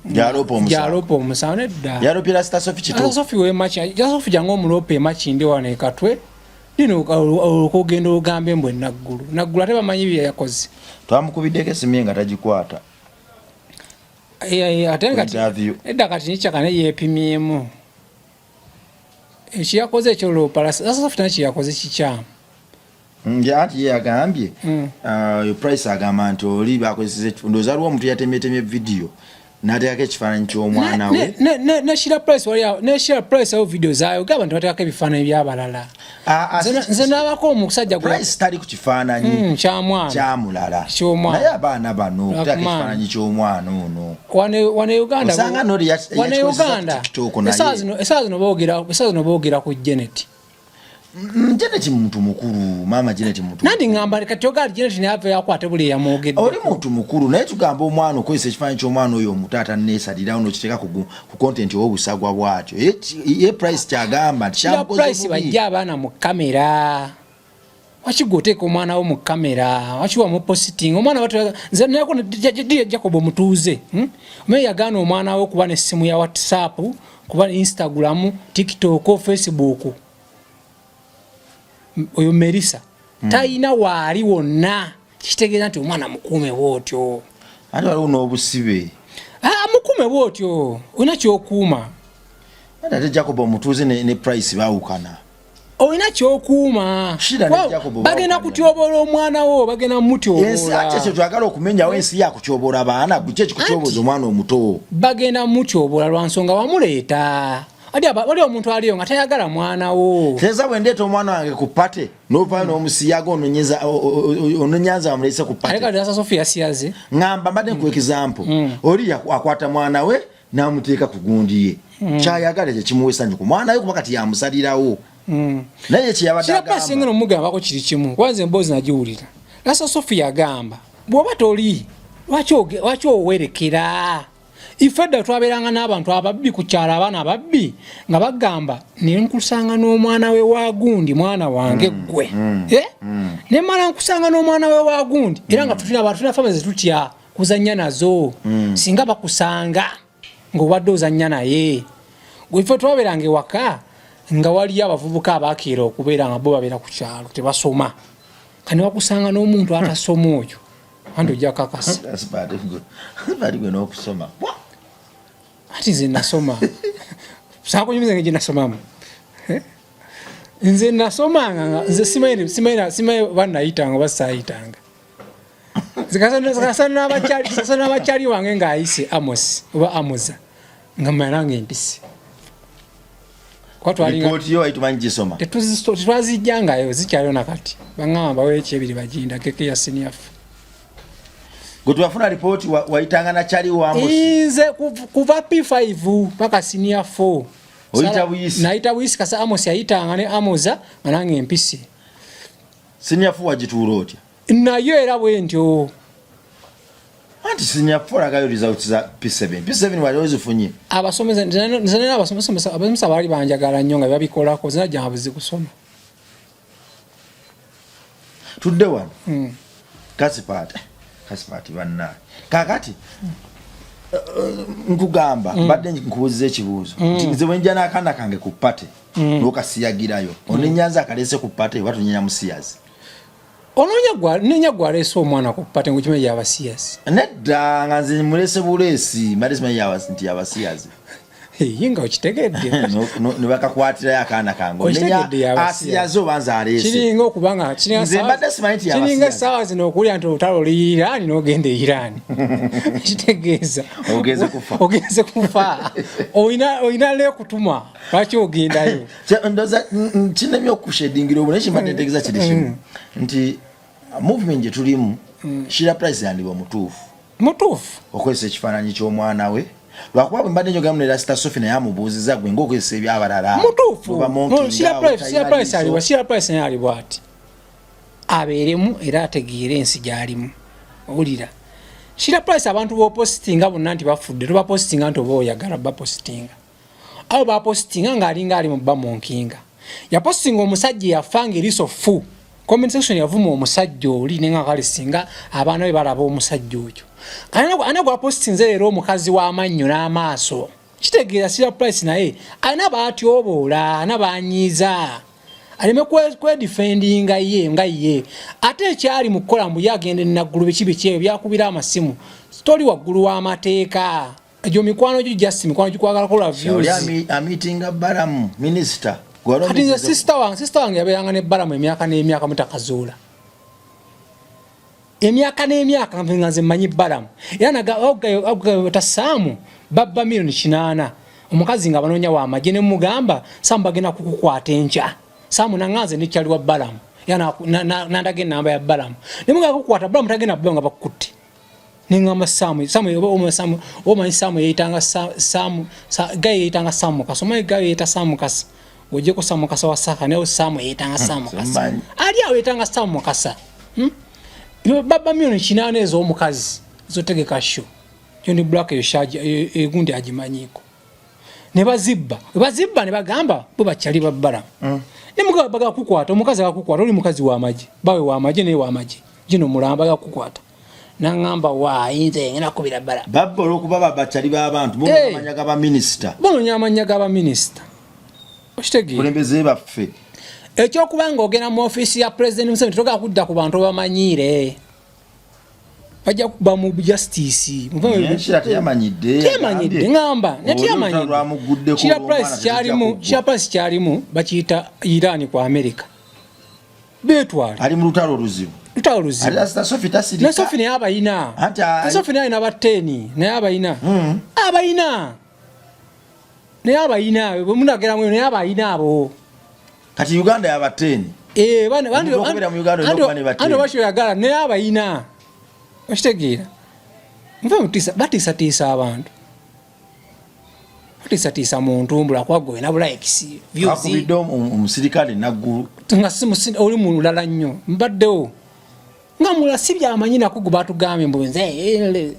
Gy'aloopa omusango. Gy'aloopa omusango nedda. Yaloopera Star Sophie kituufu. Star Sophie we Makindye, Star Sophie jangu omuloope e Makindye wano e Katwe. Nino okugenda ogambe mbu Naggulu. Naggulu ate bamanyi bye yakoze. Twamukubiddeko essimu ye nga tagikwata. Ate kati edda kati nikyaka naye yeepimyemu. Ekiyakoze ekyoloopa Star Sophie naye kyeyakoze kikyamu. Nja anti ye yagambye Price agamba nti oli bakozeseza ndowooza waliwo omuntu yatemyetemye vidiyo n'ateekako ekifaananyi ky'omwana we. Ne Sheila Price wali awo, ne Sheila Price awo vidiyo zaayo gamba nti bateekako ebifaananyi by'abalala. Nze n'abako omusajja gwe Price tali ku kifaananyi kya mwana. Kya mulala. Ky'omwana. Naye abaana bano okuteekako ekifaananyi ky'omwana ono. Wano Uganda Osanga n'oli wano yakikozesa ku Uganda, TikTok naye. Essaawa zino boogera ku Janet. Janet muntu mukulu, maama Janet muntu. Nandi ngamba kati ogali Janet naye ava yakwate buli eyamwogedde. Oli muntu mukulu naye tugamba omwana okozesa ekifaananyi ky'omwana oyo omuto atanneesalirawo n'okiteeka ku content ow'obusagwa bw'atyo. Ye Price ky'agamba nti kyamukoze Price bubi. Bajja abaana mu kamera. Waki gwe oteeka omwana wo mu kamera? Waki wamupositinga? Omwana watu, nze nako Jacob omutuuze. Omanyi yagaana omwana we okuba n'essimu ya WhatsApp, kuba Instagram, TikTok, Facebook. Oyo Melissa talina waali wonna. Kitegeeza nti omwana mukuume bw'otyo. Ate waliwo n'obusibe. Mukuume bw'otyo. Olina ky'okuuma. Ate ate Jacob omutuuze ne Price baawukana. Olina ky'okuuma. Sheila ne Jacob bagenda baawukana. kutyoboola omwana wo, bagenda mutyobola. Ensi ate ekyo twagala okumenyawo ensi ya kutyoboola baana, gwe ki ekikutyobooza omwana omuto? Bagenda mutyoboola lwa nsonga wamuleeta. Wali omuntu aliyo nga tayagala mwana wo. Teeza bwe ndeeta omwana wange ku pate, n'ovaayo n'omusiyaga ononyanza bamuleese ku pate. Ate kati Rasta Sophie yasiyaze. Ŋŋamba mbadde nkuwa example. Oli akwata mwana we n'amuteeka ku gundi ye. Ky'ayagala ekyo kimuwa essanyu ku mwana we kuba kati yamusalirawo. Naye kye yabadde Sheila Price agamba. ngeno mugambako kiri kimu, kuba nze emboozi nagiwulira. Rasta Sophie yagamba, bw'oba toli, lwaki owerekera? Ife edda twabeeranga n'abantu ababbi ku kyalo, abaana ababbi, nga bagamba, ne nkusanga n'omwana we wa gundi, mwana wange ggwe. Ne mmala nkusanga n'omwana we wa gundi, era nga tulina abantu, tulina family ze tutya kuzannya nazo. Singa bakusanga ng'obadde ozannya naye. Gwe ffe twabeeranga ewaka nga waliyo abavubuka abakeera okubeera nga bo babeera ku kyalo tebasoma. Kati ne bakusanga n'omuntu atasoma oyo. Anti ojja kakasa. That's bad. Bad gwe n'okusoma. Ati nze nasoma. Saakunyumiza engeri gye nasomamu. Nze nasomanga nga nze simanyi oba nayitanga oba saayitanga. Nze kasa n'abakyali wange ng'ayise Amos oba Amoza nga mmanya nange empisi. Kuba twalinga Lipooti yo wali tumanyi gisoma. Tetwazijjangayo, zikyaliyo na kati. Baŋŋamba baweeyo ekyebiri bagindageko eya senior four. Gwe twafuna lipooti wayitanga na kyali wa Amos. Nze kuva P5 paka senior 4. Oyita buyisi. Nayita buyisi kasa Amos yayitanga ne Amoza nga nange empisi. Senior 4 wagituula otya? Nayo era bwe ntyo. Anti senior 4 lagayo results za P7. P7 wali ozifunye. Abasomesa, nze nina abasomesa baali banjagala nnyo nga babikolako, nze najja buzi kusoma. Tudde wano. Kasipaati bannange. Kaakati, nkugamba, mbadde nkubuuziza ekibuuzo. Nti nze bwe nja n'akaana kange ku pate, n'okasiyagirayo. Onenyanza akaleese ku pate oba tonyenya musiyazi? Onoonya gwa nenya gwaleese omwana ku pate ngukimanyi yabasiyazi. Nedda nga nze mulese buleesi mbadde simanyi nti yabasiyazi. Ye nga okitegedde. Ne bakakwatirayo akaana kange. Okitegedde yabasiyazi oba nze aleese. Kiringa okuba nga kiringa nze mbadde simanyi nti yabasiyazi. Kiringa essaawa zino okulya nti olutalo luli Iran n'ogenda e Iran. Kitegeeza. Ogenze kufa. Ogenze kufa. Olina olina leekutuma lwaki ogendayo. Ndoza kinemye okushedingira obu naye kimbadde ntegeeza kiri kimu nti movement gye tulimu Sheila Price yandiba omutuufu. Mutuufu. Okozesa ekifaananyi ky'omwana we lwakuba bwe mbadde njogeramu ne Rasta Sophie naye amubuuziza gwe ng'okozesa ebyabalala. Mutuufu. Sheila Price aliwa Sheila Price naye ali bw'ati. Abeeremu era ategeere ensi gy'alimu. Owulira. Sheila Price abantu b'opositinga bonna nti bafudde tobapositinga nti oba oyagala bapositinga. Abo bapositinga ng'alinga ali mu bamonkinga. Yapositinga omusajja eyafa ng'eriiso ffu. Comment section yavuma omusajja oli naye nga kale singa abaana be balaba omusajja oyo. Alina gwapositinze leero omukazi w'amannyo n'amaaso. Kitegeeza Sheila Price naye alina b'atyoboola, alina b'anyiiza. Aleme kwedifendinga ye nga ye. Ate ekyali mu kukola mbu ye agenda e Naggulu biki biki ebyo byakubira amasimu. Toli waggulu w'amateeka. Egyo mikwano gyo just mikwano gikwagala kola views. Oli amitinga Balamu minister. Kati nze sister wange, sister wange yabeeranga ne Balamu emyaka n'emyaka mutakazuula. Emyaka n'emyaka nga nze mmanyi Balamu. Era naga otasaamu babba 8,000,000. Omukazi nga banoonya wa magye ne mugamba Saamu bagenda kukukwata enkya. Saamu nanganze ne kyali wa Balamu. Era nandaga ennamba ya Balamu. Ne mugamba kukwata Balamu tagenda bba nga bakukutte. Nengamba Saamu, Saamu oba omanyi Saamu, omanyi Saamu yeyitanga Saamu, Gaye yeyitanga Saamu Mukasa, omanyi Gaye yeyita Saamu Mukasa. Ojeko Saamu Mukasa wa Saka, naye Saamu yeyitanga Saamu Mukasa. Ali awo yeyitanga Saamu Mukasa. Babba 8,000,000 ez'omukazi zotegeka show. Johnny Black eyo shaji egundi agimanyiiko. Ne bazibba, bazibba ne bagamba bo bakyali ba Balamu. Ne mugamba baga kukwata, omukazi akakukwata, oli mukazi wa magye, bawe wa magye naye wa magye. Gino mulamba agakukwata. Nangamba wa nze ngenda kubira Balamu. Babba olw'okuba bakyali b'abantu, bo amanya ga baminisita. Banoonya amannya ga baminisita. Okitegeera? Kulembeze baffe. Ekyokuba ng'ogenda mu ofiisi ya Pulezidenti Museveni togenda kudda ku bantu obamanyiire. Bajja kuba mu justice. Sheila teyamanyidde. Teyamanyidde, ngamba. Ne teyamanyidde. Sheila Price kyalimu, Sheila Price kyalimu bakiyita Iran ku America. Beetwala. Ali mu lutalo oluzibu. Lutalo luzibu. Ali Rasta Sophie tasirika. Ne Sophie naye abayina. Ne Sophie naye alina ba 10, naye abayina. Abayina. Naye abayina, bwe munagera mu naye abayina abo. Kati Uganda yaba 10. Bana, bana, Omuntu okubeera mu Uganda olina okuba ne ba 10. Andi oba naye abayina. Okitegeera? Nva mutiisa, batiisatiisa abantu. Batiisatiisa mu ntumbula kuba gwe olina likes, views. Bakubidde omusirikale Naggulu. Nga si oli mulala nnyo. Mbaddewo. Nga mulala si byamanyi nako gwe batugambye mbu nze,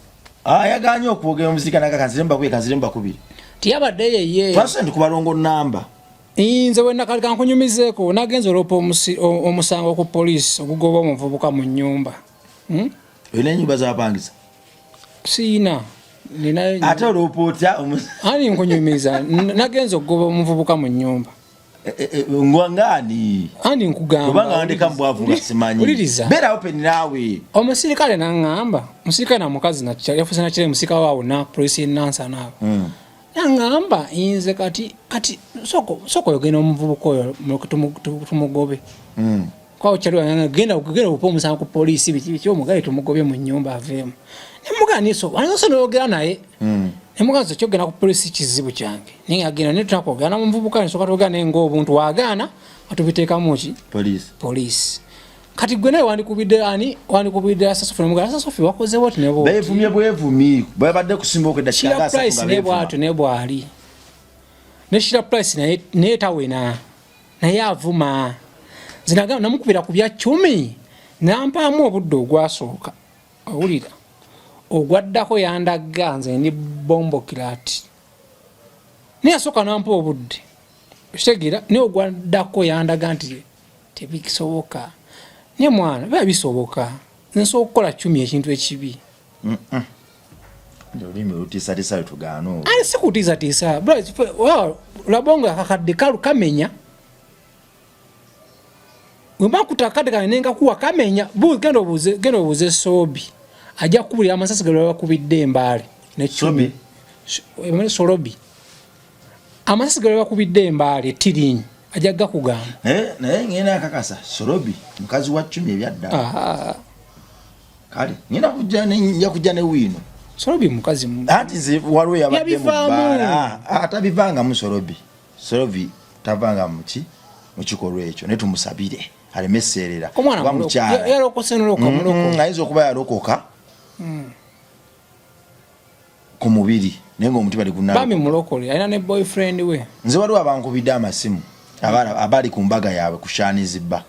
Yagaanye okwogera omusirikale naga kanzire mbakubire, kanzire mbakubire. Teyabadde yeye. Twasose ndi kubalongo namba. Nze we nakalika nkunyumizeeko, nagenze olwopa omusango ku poliisi ogugoba omuvubuka mu nnyumba. Olina ennyumba z'abapangisa? Siina. Nina Ate olwopa otya Ani nkunyumiza? Nagenze okugoba omuvubuka mu nnyumba. Ngwangani? Ani nkugamba? Kubanga wandeka mu bwavu nga simanyi. Wuliriza. Beera open naawe. Omusirikale n'aŋŋamba, omusirikale na mukazi na yafuuse na kire musirikale waawo na poliisi y'e Nansana awo. N'aŋŋamba nze kati sooka oyogere n'omuvubuka oyo, tumugobe. Kwawo kyali wange, genda okupa omusango ku poliisi, biki biki, omugaye tumugobye mu nnyumba aveemu. Ne mugamba nti so, wano so n'oyogera naye. Ne mugamba nti kyogenda ku poliisi kizibu kyange. Naye agenda ne tutakwogera na muvubuka, nsooka twogera naye ng'obuntu, waagaana, atubiteekamu ki? Poliisi. Poliisi. Kati gwe naye wandikubidde ani? Wandikubidde Asa Sophie, n'omugamba, Asa Sophie, wakoze bw'oti ne bw'oti. Beevumye bwevumi, babadde kusimba okwedda Sheila kyaga asatu Price nga ne beevuma. bw'atyo ne bw'ali. Ne Sheila Price naye tawena. Naye avuma. Nze namukubira ku bya 10, n'ampaamu obudde ogwasooka. Owulira? Ogwaddako yandagga nze ndi bombo kilaati. Naye yasooka n'ampa obudde. Okitegeera? Naye ogwaddako yandaga nti tebisoboka. Naye mwana, biba bisoboka. Nze nsobola okukola 10 ekintu ekibi. Olulimi olutiisatiisa lwe tugaana olwo. Aye si kutiisatiisa. Bro, labongo akakadde kamenya. Wemba nkuta akadde kange nenkakuwa kamenya. Genda obuuze, genda obuuze Sobi, ajja kukubulira amasasi ge bakubidde embaale ne Sobi? Solobi, amasasi ge bakubidde embaale etirinyi, ajja gakugamba. Naye ngenda akakasa Sorobi mukazi wa Cumi ebyaddala. Kale ngenda kujja nja kujja ne wiino. Solobi mukazi Anti nze waliwo yabadde mu Yabivaamu. bbaala. Atabivangamu Sorobi. Sorobi tavanga muki mu kikolwa ekyo, naye tumusabire aleme seerera. Omwana Kuba mukyala. Yalokose noloka muloko. Ayinza okuba yalokoka ku mubiri, naye ngaomutima Bambi tegunalokoka. Mulokole, alina ne boyfriend we. Nze waliwo abankubidde amasimu abali ku mbaga yaabwe ku Shanizibba,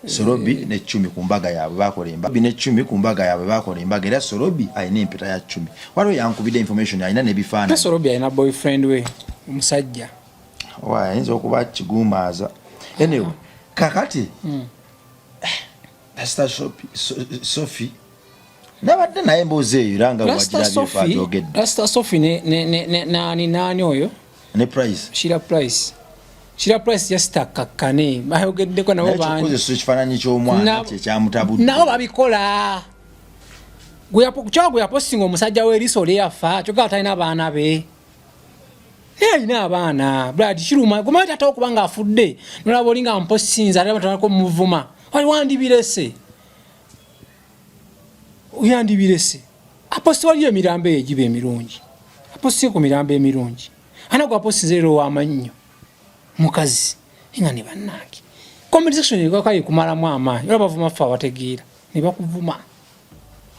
Sorobi ne Cumi ku mbaga yaabwe bakola embaga, ne Cumi ku mbaga yaabwe bakola embaga, era Sorobi alina empeta ya Cumi. Waliwo yankubidde information, alina Ate n'ebifaananyi. Solobi alina boyfriend we omusajja. Owa, ayinza okuba kiguumaaza. Anyway, kakati Pastor Sophie nabadde naye emboozi eyo era nga Rasta wagirabye Sophie agyogedde. Rasta Sophie ne nani oyo? Ne Price. Shira Price. Shira Price just akakkane, bayogeddeko nabo Naye bangi. kyokukozesa ekifaananyi ky'omwana kyekyamutabudde. Nabo babikola. Kyawa gwe yapostinga omusajja w'eriiso lyeyafa, kyokka talina baana be, naye alina abaana. Brad, kiruma gumanyi tata okuba nga afudde, nolaba oli nga mpostinza, ate batandika omuvuma. Wali wandibirese, yandibirese aposti. Waliyo emirambo eyo egiba emirungi, aposti ku mirambo emirungi. Ana gwe apostinze leero ow'amannyo mukazi nga ne bannange, comment section ekakaye kumalamu amaanyi. Olaba bavuma ffe abategeera ne bakuvuma.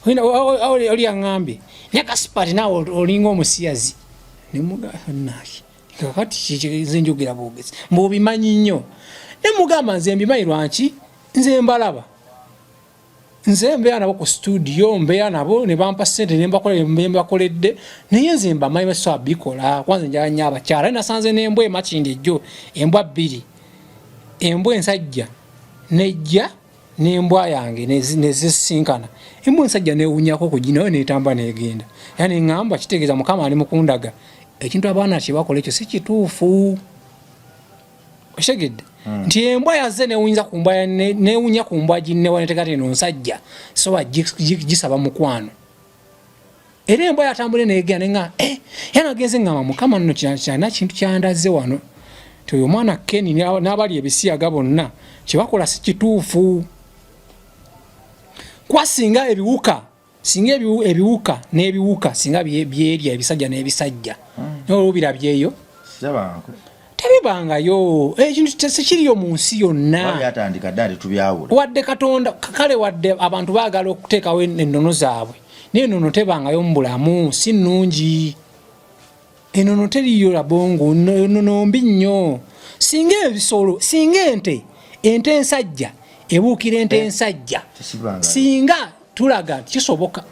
Oli yaŋŋambye, naye Kasipati naawe olinga omusiyazi. Nemugamba, kakati nze njogera bwogezi, mbuobimanyi nnyo. Nemugamba, nze mbimanyi lwanki? Nze mbalaba, nze mbeera nabo ku studio, mbeera nabo ne bampa sente nembakoledde, naye nze mbamanyi, basobola bikola. Kwanza njala nnyo abakyala. Naye nasanze n'embwa emakindi ejjo, embwa bbiri, embwa ensajja nejja n'embwa yange nezisinkana. Embwa ensajja newunyako kuginayo, netamba negenda. Era neŋŋamba, kitegeeza Mukama ali mukundaga ekintu abaana kyebakola ekyo si kituufu. Okitegedde nti embwa yazze newunyiza ku mbwa, newunya ku mbwa ginnewa, netega ti eno nsajja, soba gisaba mukwano. Era embwa yatambule negenda nenga eh, era nagenze ngamba, Mukama nno kyalina kintu kyandaze wano ti oyo omwana Keni n'abali ebisiyaga bonna kyebakola si kituufu. Kuba singa ebiwuka, singa ebiwuka n'ebiwuka singa byerya ebisajja n'ebisajja, naye olwobirabyeyo Sirabanko. Tebibangayo. Ekintu tekiriyo mu nsi yonna. Byatandika dda, tetubyawula. Wadde Katonda, kale wadde abantu baagala okuteekawo ennono zaabwe, naye ennono tebangayo mu bulamu, si nnungi. Ennono teriyo Labongo, ennono mbi nnyo. Singa ebisolo, singa ente ensajja ebuukira ente ensajja, Tesibangayo. Singa tulaga nti kisoboka.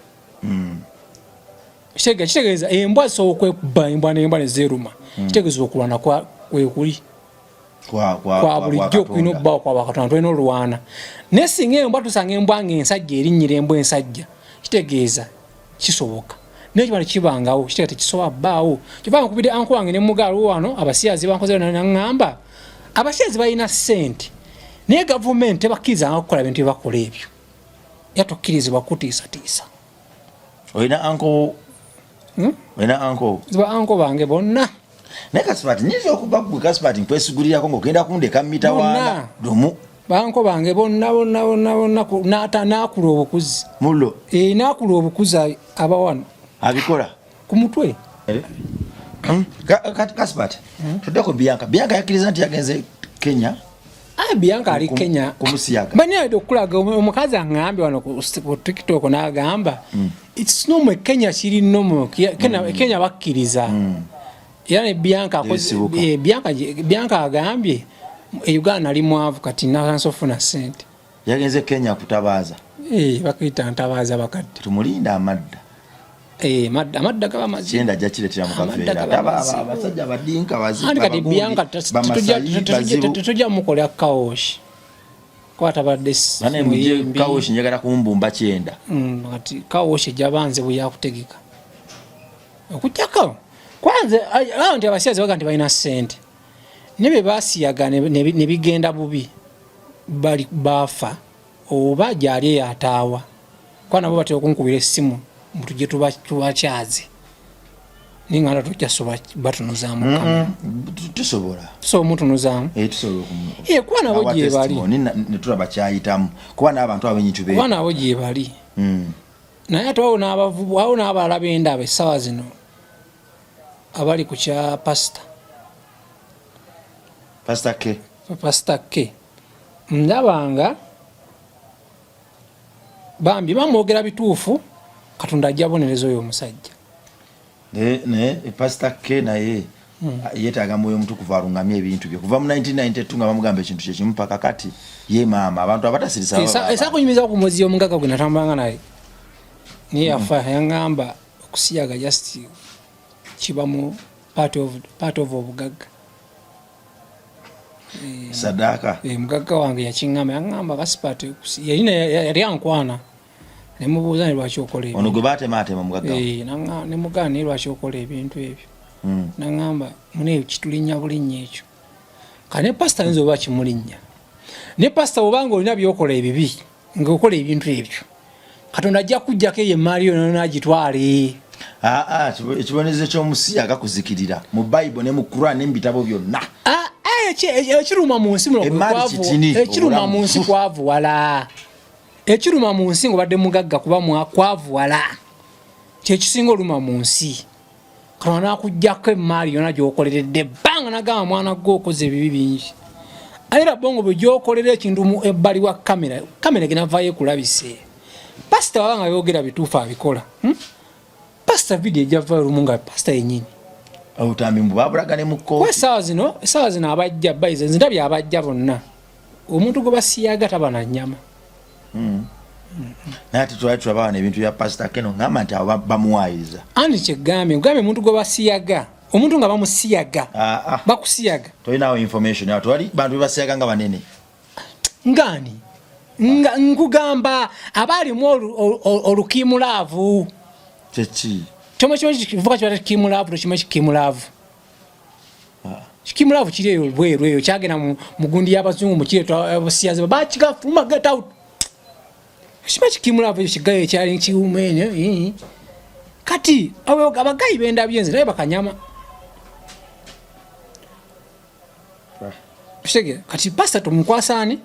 Kitegeeza embwa zisobola okwekuba, embwa n'embwa ne zeeruma. Kitegeeza okulwana kwekuli kwa kwa bulijjo kwa kulina Katonda. okubbaawo kwa Katonda, tulina olwana. Naye singa embwa, tusanga embwa ng'ensajja erinnyira embwa ensajja, kitegeeza kisoboka. Naye kiba tekibangawo, kitegeeza tekisobola bbaawo. Kyova nkubidde anko wange ne mugaalo wano, abasiyazi bankoze, naŋŋamba abasiyazi balina ssente, naye gavumenti tebakkirizanga kukola bintu byebakola ebyo, era tokkirizibwa kutiisatiisa. Olina anko? Olina anko? Ba anko bange bonna. Naye Kasipati, nyinza okuba gwe Kasipati nkwesigulirako ngaogenda kundeka mitawaana Bonna. lumu. Banko bange bonna bonna bonna bonna, naakula obukuzi. Mulo. Eh, naakula obukuzi aba wano. Abikola. Ku mutwe. Eh? Kasipati, tudde ku Bianca. Bianca yakkiriza nti yagenze Kenya. Ah, Bianca ali Kenya. Kumusiyaga. Bani okulaga omukazi aŋŋambye wano ku TikTok n'agamba, it's normal, Kenya kiri normal. Kenya, Kenya bakkiriza. Era ne Bianca Ebisibuka. Eh, Bianca agambye e Uganda nali mwavu, kati nasansa ofuna ssente. Yagenze Kenya kutabaaza. Eh, bakuyita ntabaaza bakadde. Tumulinda amadda. Eh, amadda gaba mazibu. Kyenda ajja kireetera mu Amadda kaveera. gaba Aba mazibu. abasajja badinka bazibu. Anti kati abagundi, Bianca bamasayi bazibu. tetujja mukolera kawoshi kuba tabadde Bane mujje muyimbi. Kawoshi njagala kumbumba kyenda. Kati kawoshi ejja nze bwe yakutegeka okujjako kwanze awo nti abasiyazi baga nti balina ssente, naye bye basiyaga ne bigenda bubi. bali baafa oba gyali eyo ataawa, kuba nabo batera okunkubira essimu mbu tujje tubakyaze, naye nga tojja sobola batunuzaamu kamera. Tusobola. Tusobola omutunuzaamu. Eh, tusobola Eh, kuba nabo awa gye bali. testimony ne tulaba kyayitamu, kuba n'abantu abenyi tube Kuba nabo gye bali. Naye ate awo n'abavubu awo n'abalala bendaba essaawa zino abali ku kya pasita. Pastor K. Pasita K, ndaba nga bambi bamwogera bituufu, Katonda ajja abonereza oyo omusajja. Naye Pastor K naye yeetaaga mwoyo omutukuvu alungamye ebintu bye. Kuva mu 1992 nga bamugamba ekintu kyekimu paka kati. Ye maama abantu abatasirisa baba. Esa kunyumiza ku mwezi omugagga gwe natambulanga naye, naye yafa, yaŋŋamba okusiyaga just kiba mu part of obugagga. Sadaaka. Eh, mugagga wange yakiŋŋamba, yaŋŋamba Kasipati yali ankwana, nemubuuza ne lwaki okola ebintu. Ono gwe baatemaatema mugagga? Eh, nemugaana, naye lwaki okola ebintu ebyo? Naŋŋamba mune kitulinnya bulinnya ekyo. Kane pasita ayinza oba kimulinnya, ne pasita obanga olina byokola ebibi ngaokola ebintu ebyo, Katonda ajja kujjako eyo emaali yona nagitwale. Aa, ekibonerezo ky'omusiyaga kuzikirira mu Bayibuli ne mu Quran ne mu bitabo byonna. Ah, eh, ekiruma mu nsi muno Emaali kitini, ekiruma obulamu. mu nsi kwavuwala. Ekiruma mu nsi ngaobadde mugagga kuba kwavuwala kyekisinga oluma mu nsi. Katonda nakugjako emaali yona gyokoleredde ebbanga, nagamba mwana gwe okoze ebibi bingi. Era bongo bwe gyokolera ekintu mu ebbali wa kamera, kamera genavayo ekulabise. Pasita waba nga yogera bituufu abikola, Pasita vidiyo ejjavayo olumu nga pasita yenyini. Obutambi mbu babulaga ne mu Kuba kkooti. Essaawa zino abajja bayize, nze ndabye abajja bonna, omuntu gwe basiyaga taba na nnyama. Naye ate twali tulaba wano ebintu bya Pasita Keno, ngamba nti abo bamuwaayiriza. Anti kyegambye, nkugambye omuntu gwe basiyaga, omuntu nga bamusiyaga. Ah, ah. Bakusiyaga. Tolinawo information awo? Tewali bantu bebasiyaga nga banene? Ngani nga nkugamba abaalimu olukimulaavu. Kyeki? Kyoma kimanyi kivuka kibata kikimulaavu, tokimanyi kikimulaavu? Kikimulaavu kiri eyo bweru eyo, kyagenda mu gundi y'abazungu, mukireeta obusiyazi bakigafuluma, get out. Kimanyi kikimulaavu ekyo kigayo ekyali kiwuma enyo. Kati abo abagayi bendabye nze naye bakanyama. Kitegeera? Kati pasita tumukwase ani?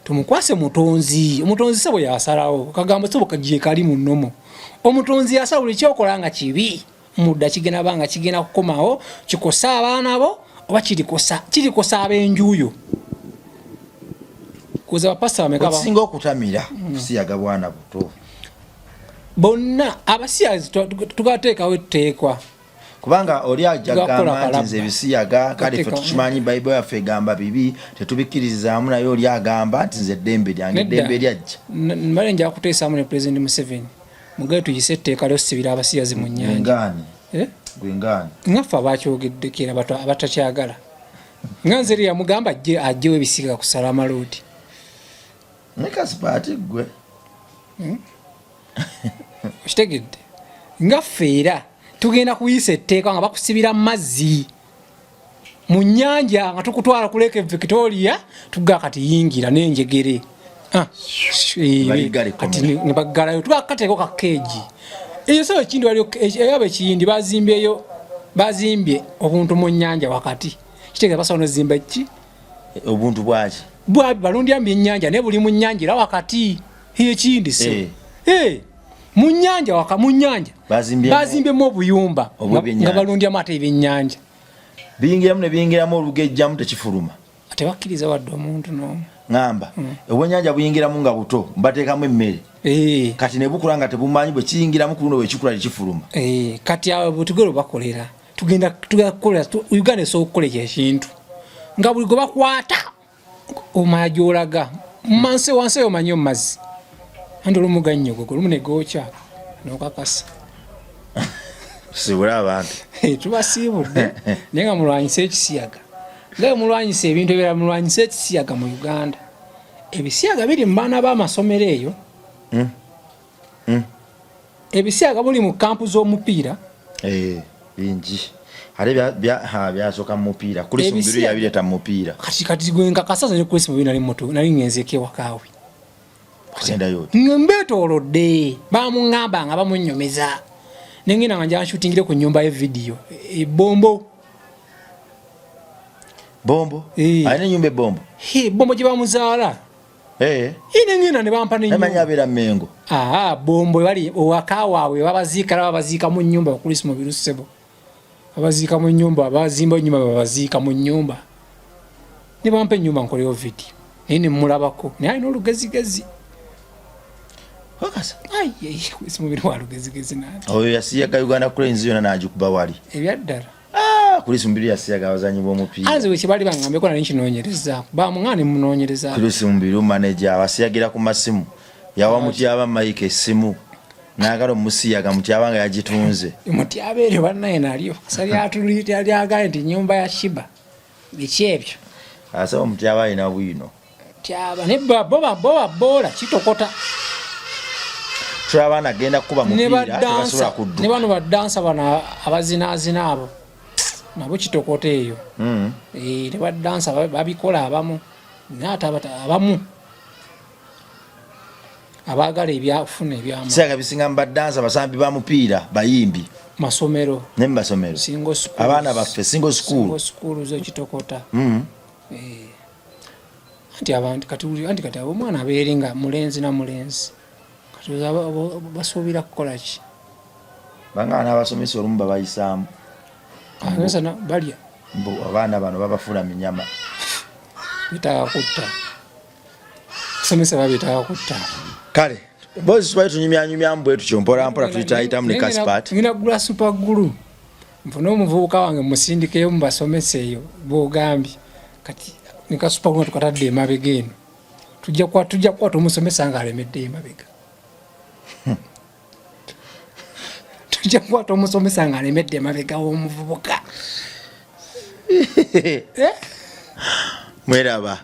Tumukwase mutonzi. Omutonzi sebo yasalawo. Kagambo sebo kagiye kali mu nnomo. Omutonzi yasala buli kyokola nga kibi mudda kigenda banga kigenda kukomawo kikosa abaana bo oba kirikosa ab'enjuyo kuza bapasita bameka Okisinga okutamira kusiyaga bwana buto. Bonna abasiyazi tugateekawo etteekwa. Kubanga oli ajja Tugakola gamba nti kalabba. nze ebisiyaga kale ffe tukimanyi, Bayibuli yaffe egamba bibi, tetubikkiririzaamu, naye oli agamba nti nze eddembe lyange. Nedda. Eddembe lyajja. Mbale nja kuteesaamu ne Pulezidenti Museveni, mugaye tuyise etteeka lyosibira abasiyazi mu nnyanja. Gwengaani? Eh? Gwengaani? Ngaffe abakyogeddeko era abatakyagala, nga nze eri yamugamba ajjewo ebisiga ku Salama Road. Ne Kasipaati gwe. Okitegedde? Nga ffe era tugenda kuyisa etteeka nga bakusibira mu mazzi mu nnyanja, nga tukutwala ku Lake Victoria, tugaa kati yingira n'enjegere. Ah, Baligale kati komera. Ne baggalayo, tubakateeko ka keegi eyo. So ekindi waliyo eyaba ekiyindi bazimbyeyo, bazimbye obuntu mu nnyanja wakati. Kitegeeza basobola nozimba ki? Obuntu bwaki? Bwabi balundyamu byennyanja, naye buli mu nnyanja era wakati ekiyindi si Eh, mu nnyanja waka mu nnyanja. Bazimbyemu obuyumba Obw'ebyennyanja. nga balundyamu ate ebyennyanja. Biyingiramu ne biyingiramu, olugejjamu tekifuluma. Tebakkiriza wadde omuntu n'omu. Ŋŋamba obwennyanja buyingiramu nga buto, bateekamu emmere. Kati ne bukula nga tebumanyi bwe kiyingiramu, ku luno bwe kikula tekifuluma. Eh, kati awo bwetugenda obakolera, tugenda kukolera Uganda esobola okukola ekyo ekintu nga buli gwe bakwata omanya gyolaga mumansi wansi eyo omanyi omumazzi, anti olumu gannyogogo, olumu ne gookya nokakasa. Sibula abantu. Eh, tubasiibudde, naye nga mulwanyise ekisiyaga nga bwe mulwanyisa ebintu ebirala. Mulwanyise ekisiyaga mu Uganda. Ebisiyaga biri mu baana b'amasomero eyo. Ebisiyaga buli mu kampu z'omupiira. Eh, bingi. Ate byasooka mu mupiira. Chris Mubiru yabireeta mu mupiira. Kati kati gwe nkakasa nze ne Chris Mubiru nali muto, nali ngenzeeko ewaka we. Kugendayo oti? Nga mbeetoolodde, bamuŋŋamba nga bamunnyumiza. Ne ngenda nga njagala nshutingire ku nnyumba ye vidiyo e Bombo. Bombo? Eh. Alina ennyumba e Bombo? He, Bombo gye bamuzaala. Eh. Ine ngenda ne bampa n'ennyumba. Namanyi abeera Mengo. Aha, Bombo bali owaka waabwe babaziika, babaziika mu nnyumba Chris Mubiru ssebo. Babaziika mu nnyumba, bazimba ennyumba babaziika mu nnyumba. Ne bampa ennyumba nkoleyo vidiyo. Naye ne mmulabako. Naye alina olugezigezi. Wakasa. Ai, ai, Chris Mubiru wa lugezigezi nanti. Oyo yasiyaga Uganda Cranes yonna n'agikuba wali. Ebyaddala. Chris Mubiru yasiyaga abazannyi b'omupiira. Anze bwe kibali bangambeko nali nkinoonyereza. Bamuŋŋaana ne munoonyereza. Chris Mubiru manager abasiyagira ku masimu. Yawa Mutyaba Mike essimu. N'agala omusiyaga Mutyaba nga yagitunze. Mutyaba eryo bannaye nalyo. Kasa lyagaye nti nnyumba ya Shiba. Biki ebyo? Asaba Mutyaba alina bwino. Mutyaba ne bo baboola kitokota. Tulaba abaana agenda kukuba mupiira, tebasobola kudduka. Ne bano badansa bano abazinaazina abo nabo kitokota eyo. Ne badansa babikola abamu. Naye ate abamu abaagala ebyafuna ebyama. Siyaga bisinga mu badansa, basambi ba mupiira, bayimbi. Masomero. Ne mu masomero. Single schools. Abaana baffe single school. Single school zo kitokota. Anti abantu kati uli, anti kati abo omwana abeere nga mulenzi na mulenzi. Kati basuubira kukola ki? Banga n'abasomesa olumu babayisaamu. Abasomesa balya. Mbu abaana bano babafuula minyama. Betaaga kutta. Abasomesa babetaaga kutta. Kale, bozi tubadde tunyumyanyumyamu bwe tutyo mpola mpola tuyitaayitamu ne Kaspat. Ngenda kugula super glue. Nfune omuvubuka wange musindikeyo mu basomesa eyo bw'ogambye. Kati ne ka super glue tukatadde emabega eno. Tujja kukwata omusomesa ng'alemedde emabega. Tujja kukwata omusomesa ng'alemedde emabega w'omuvubuka. Mweraba.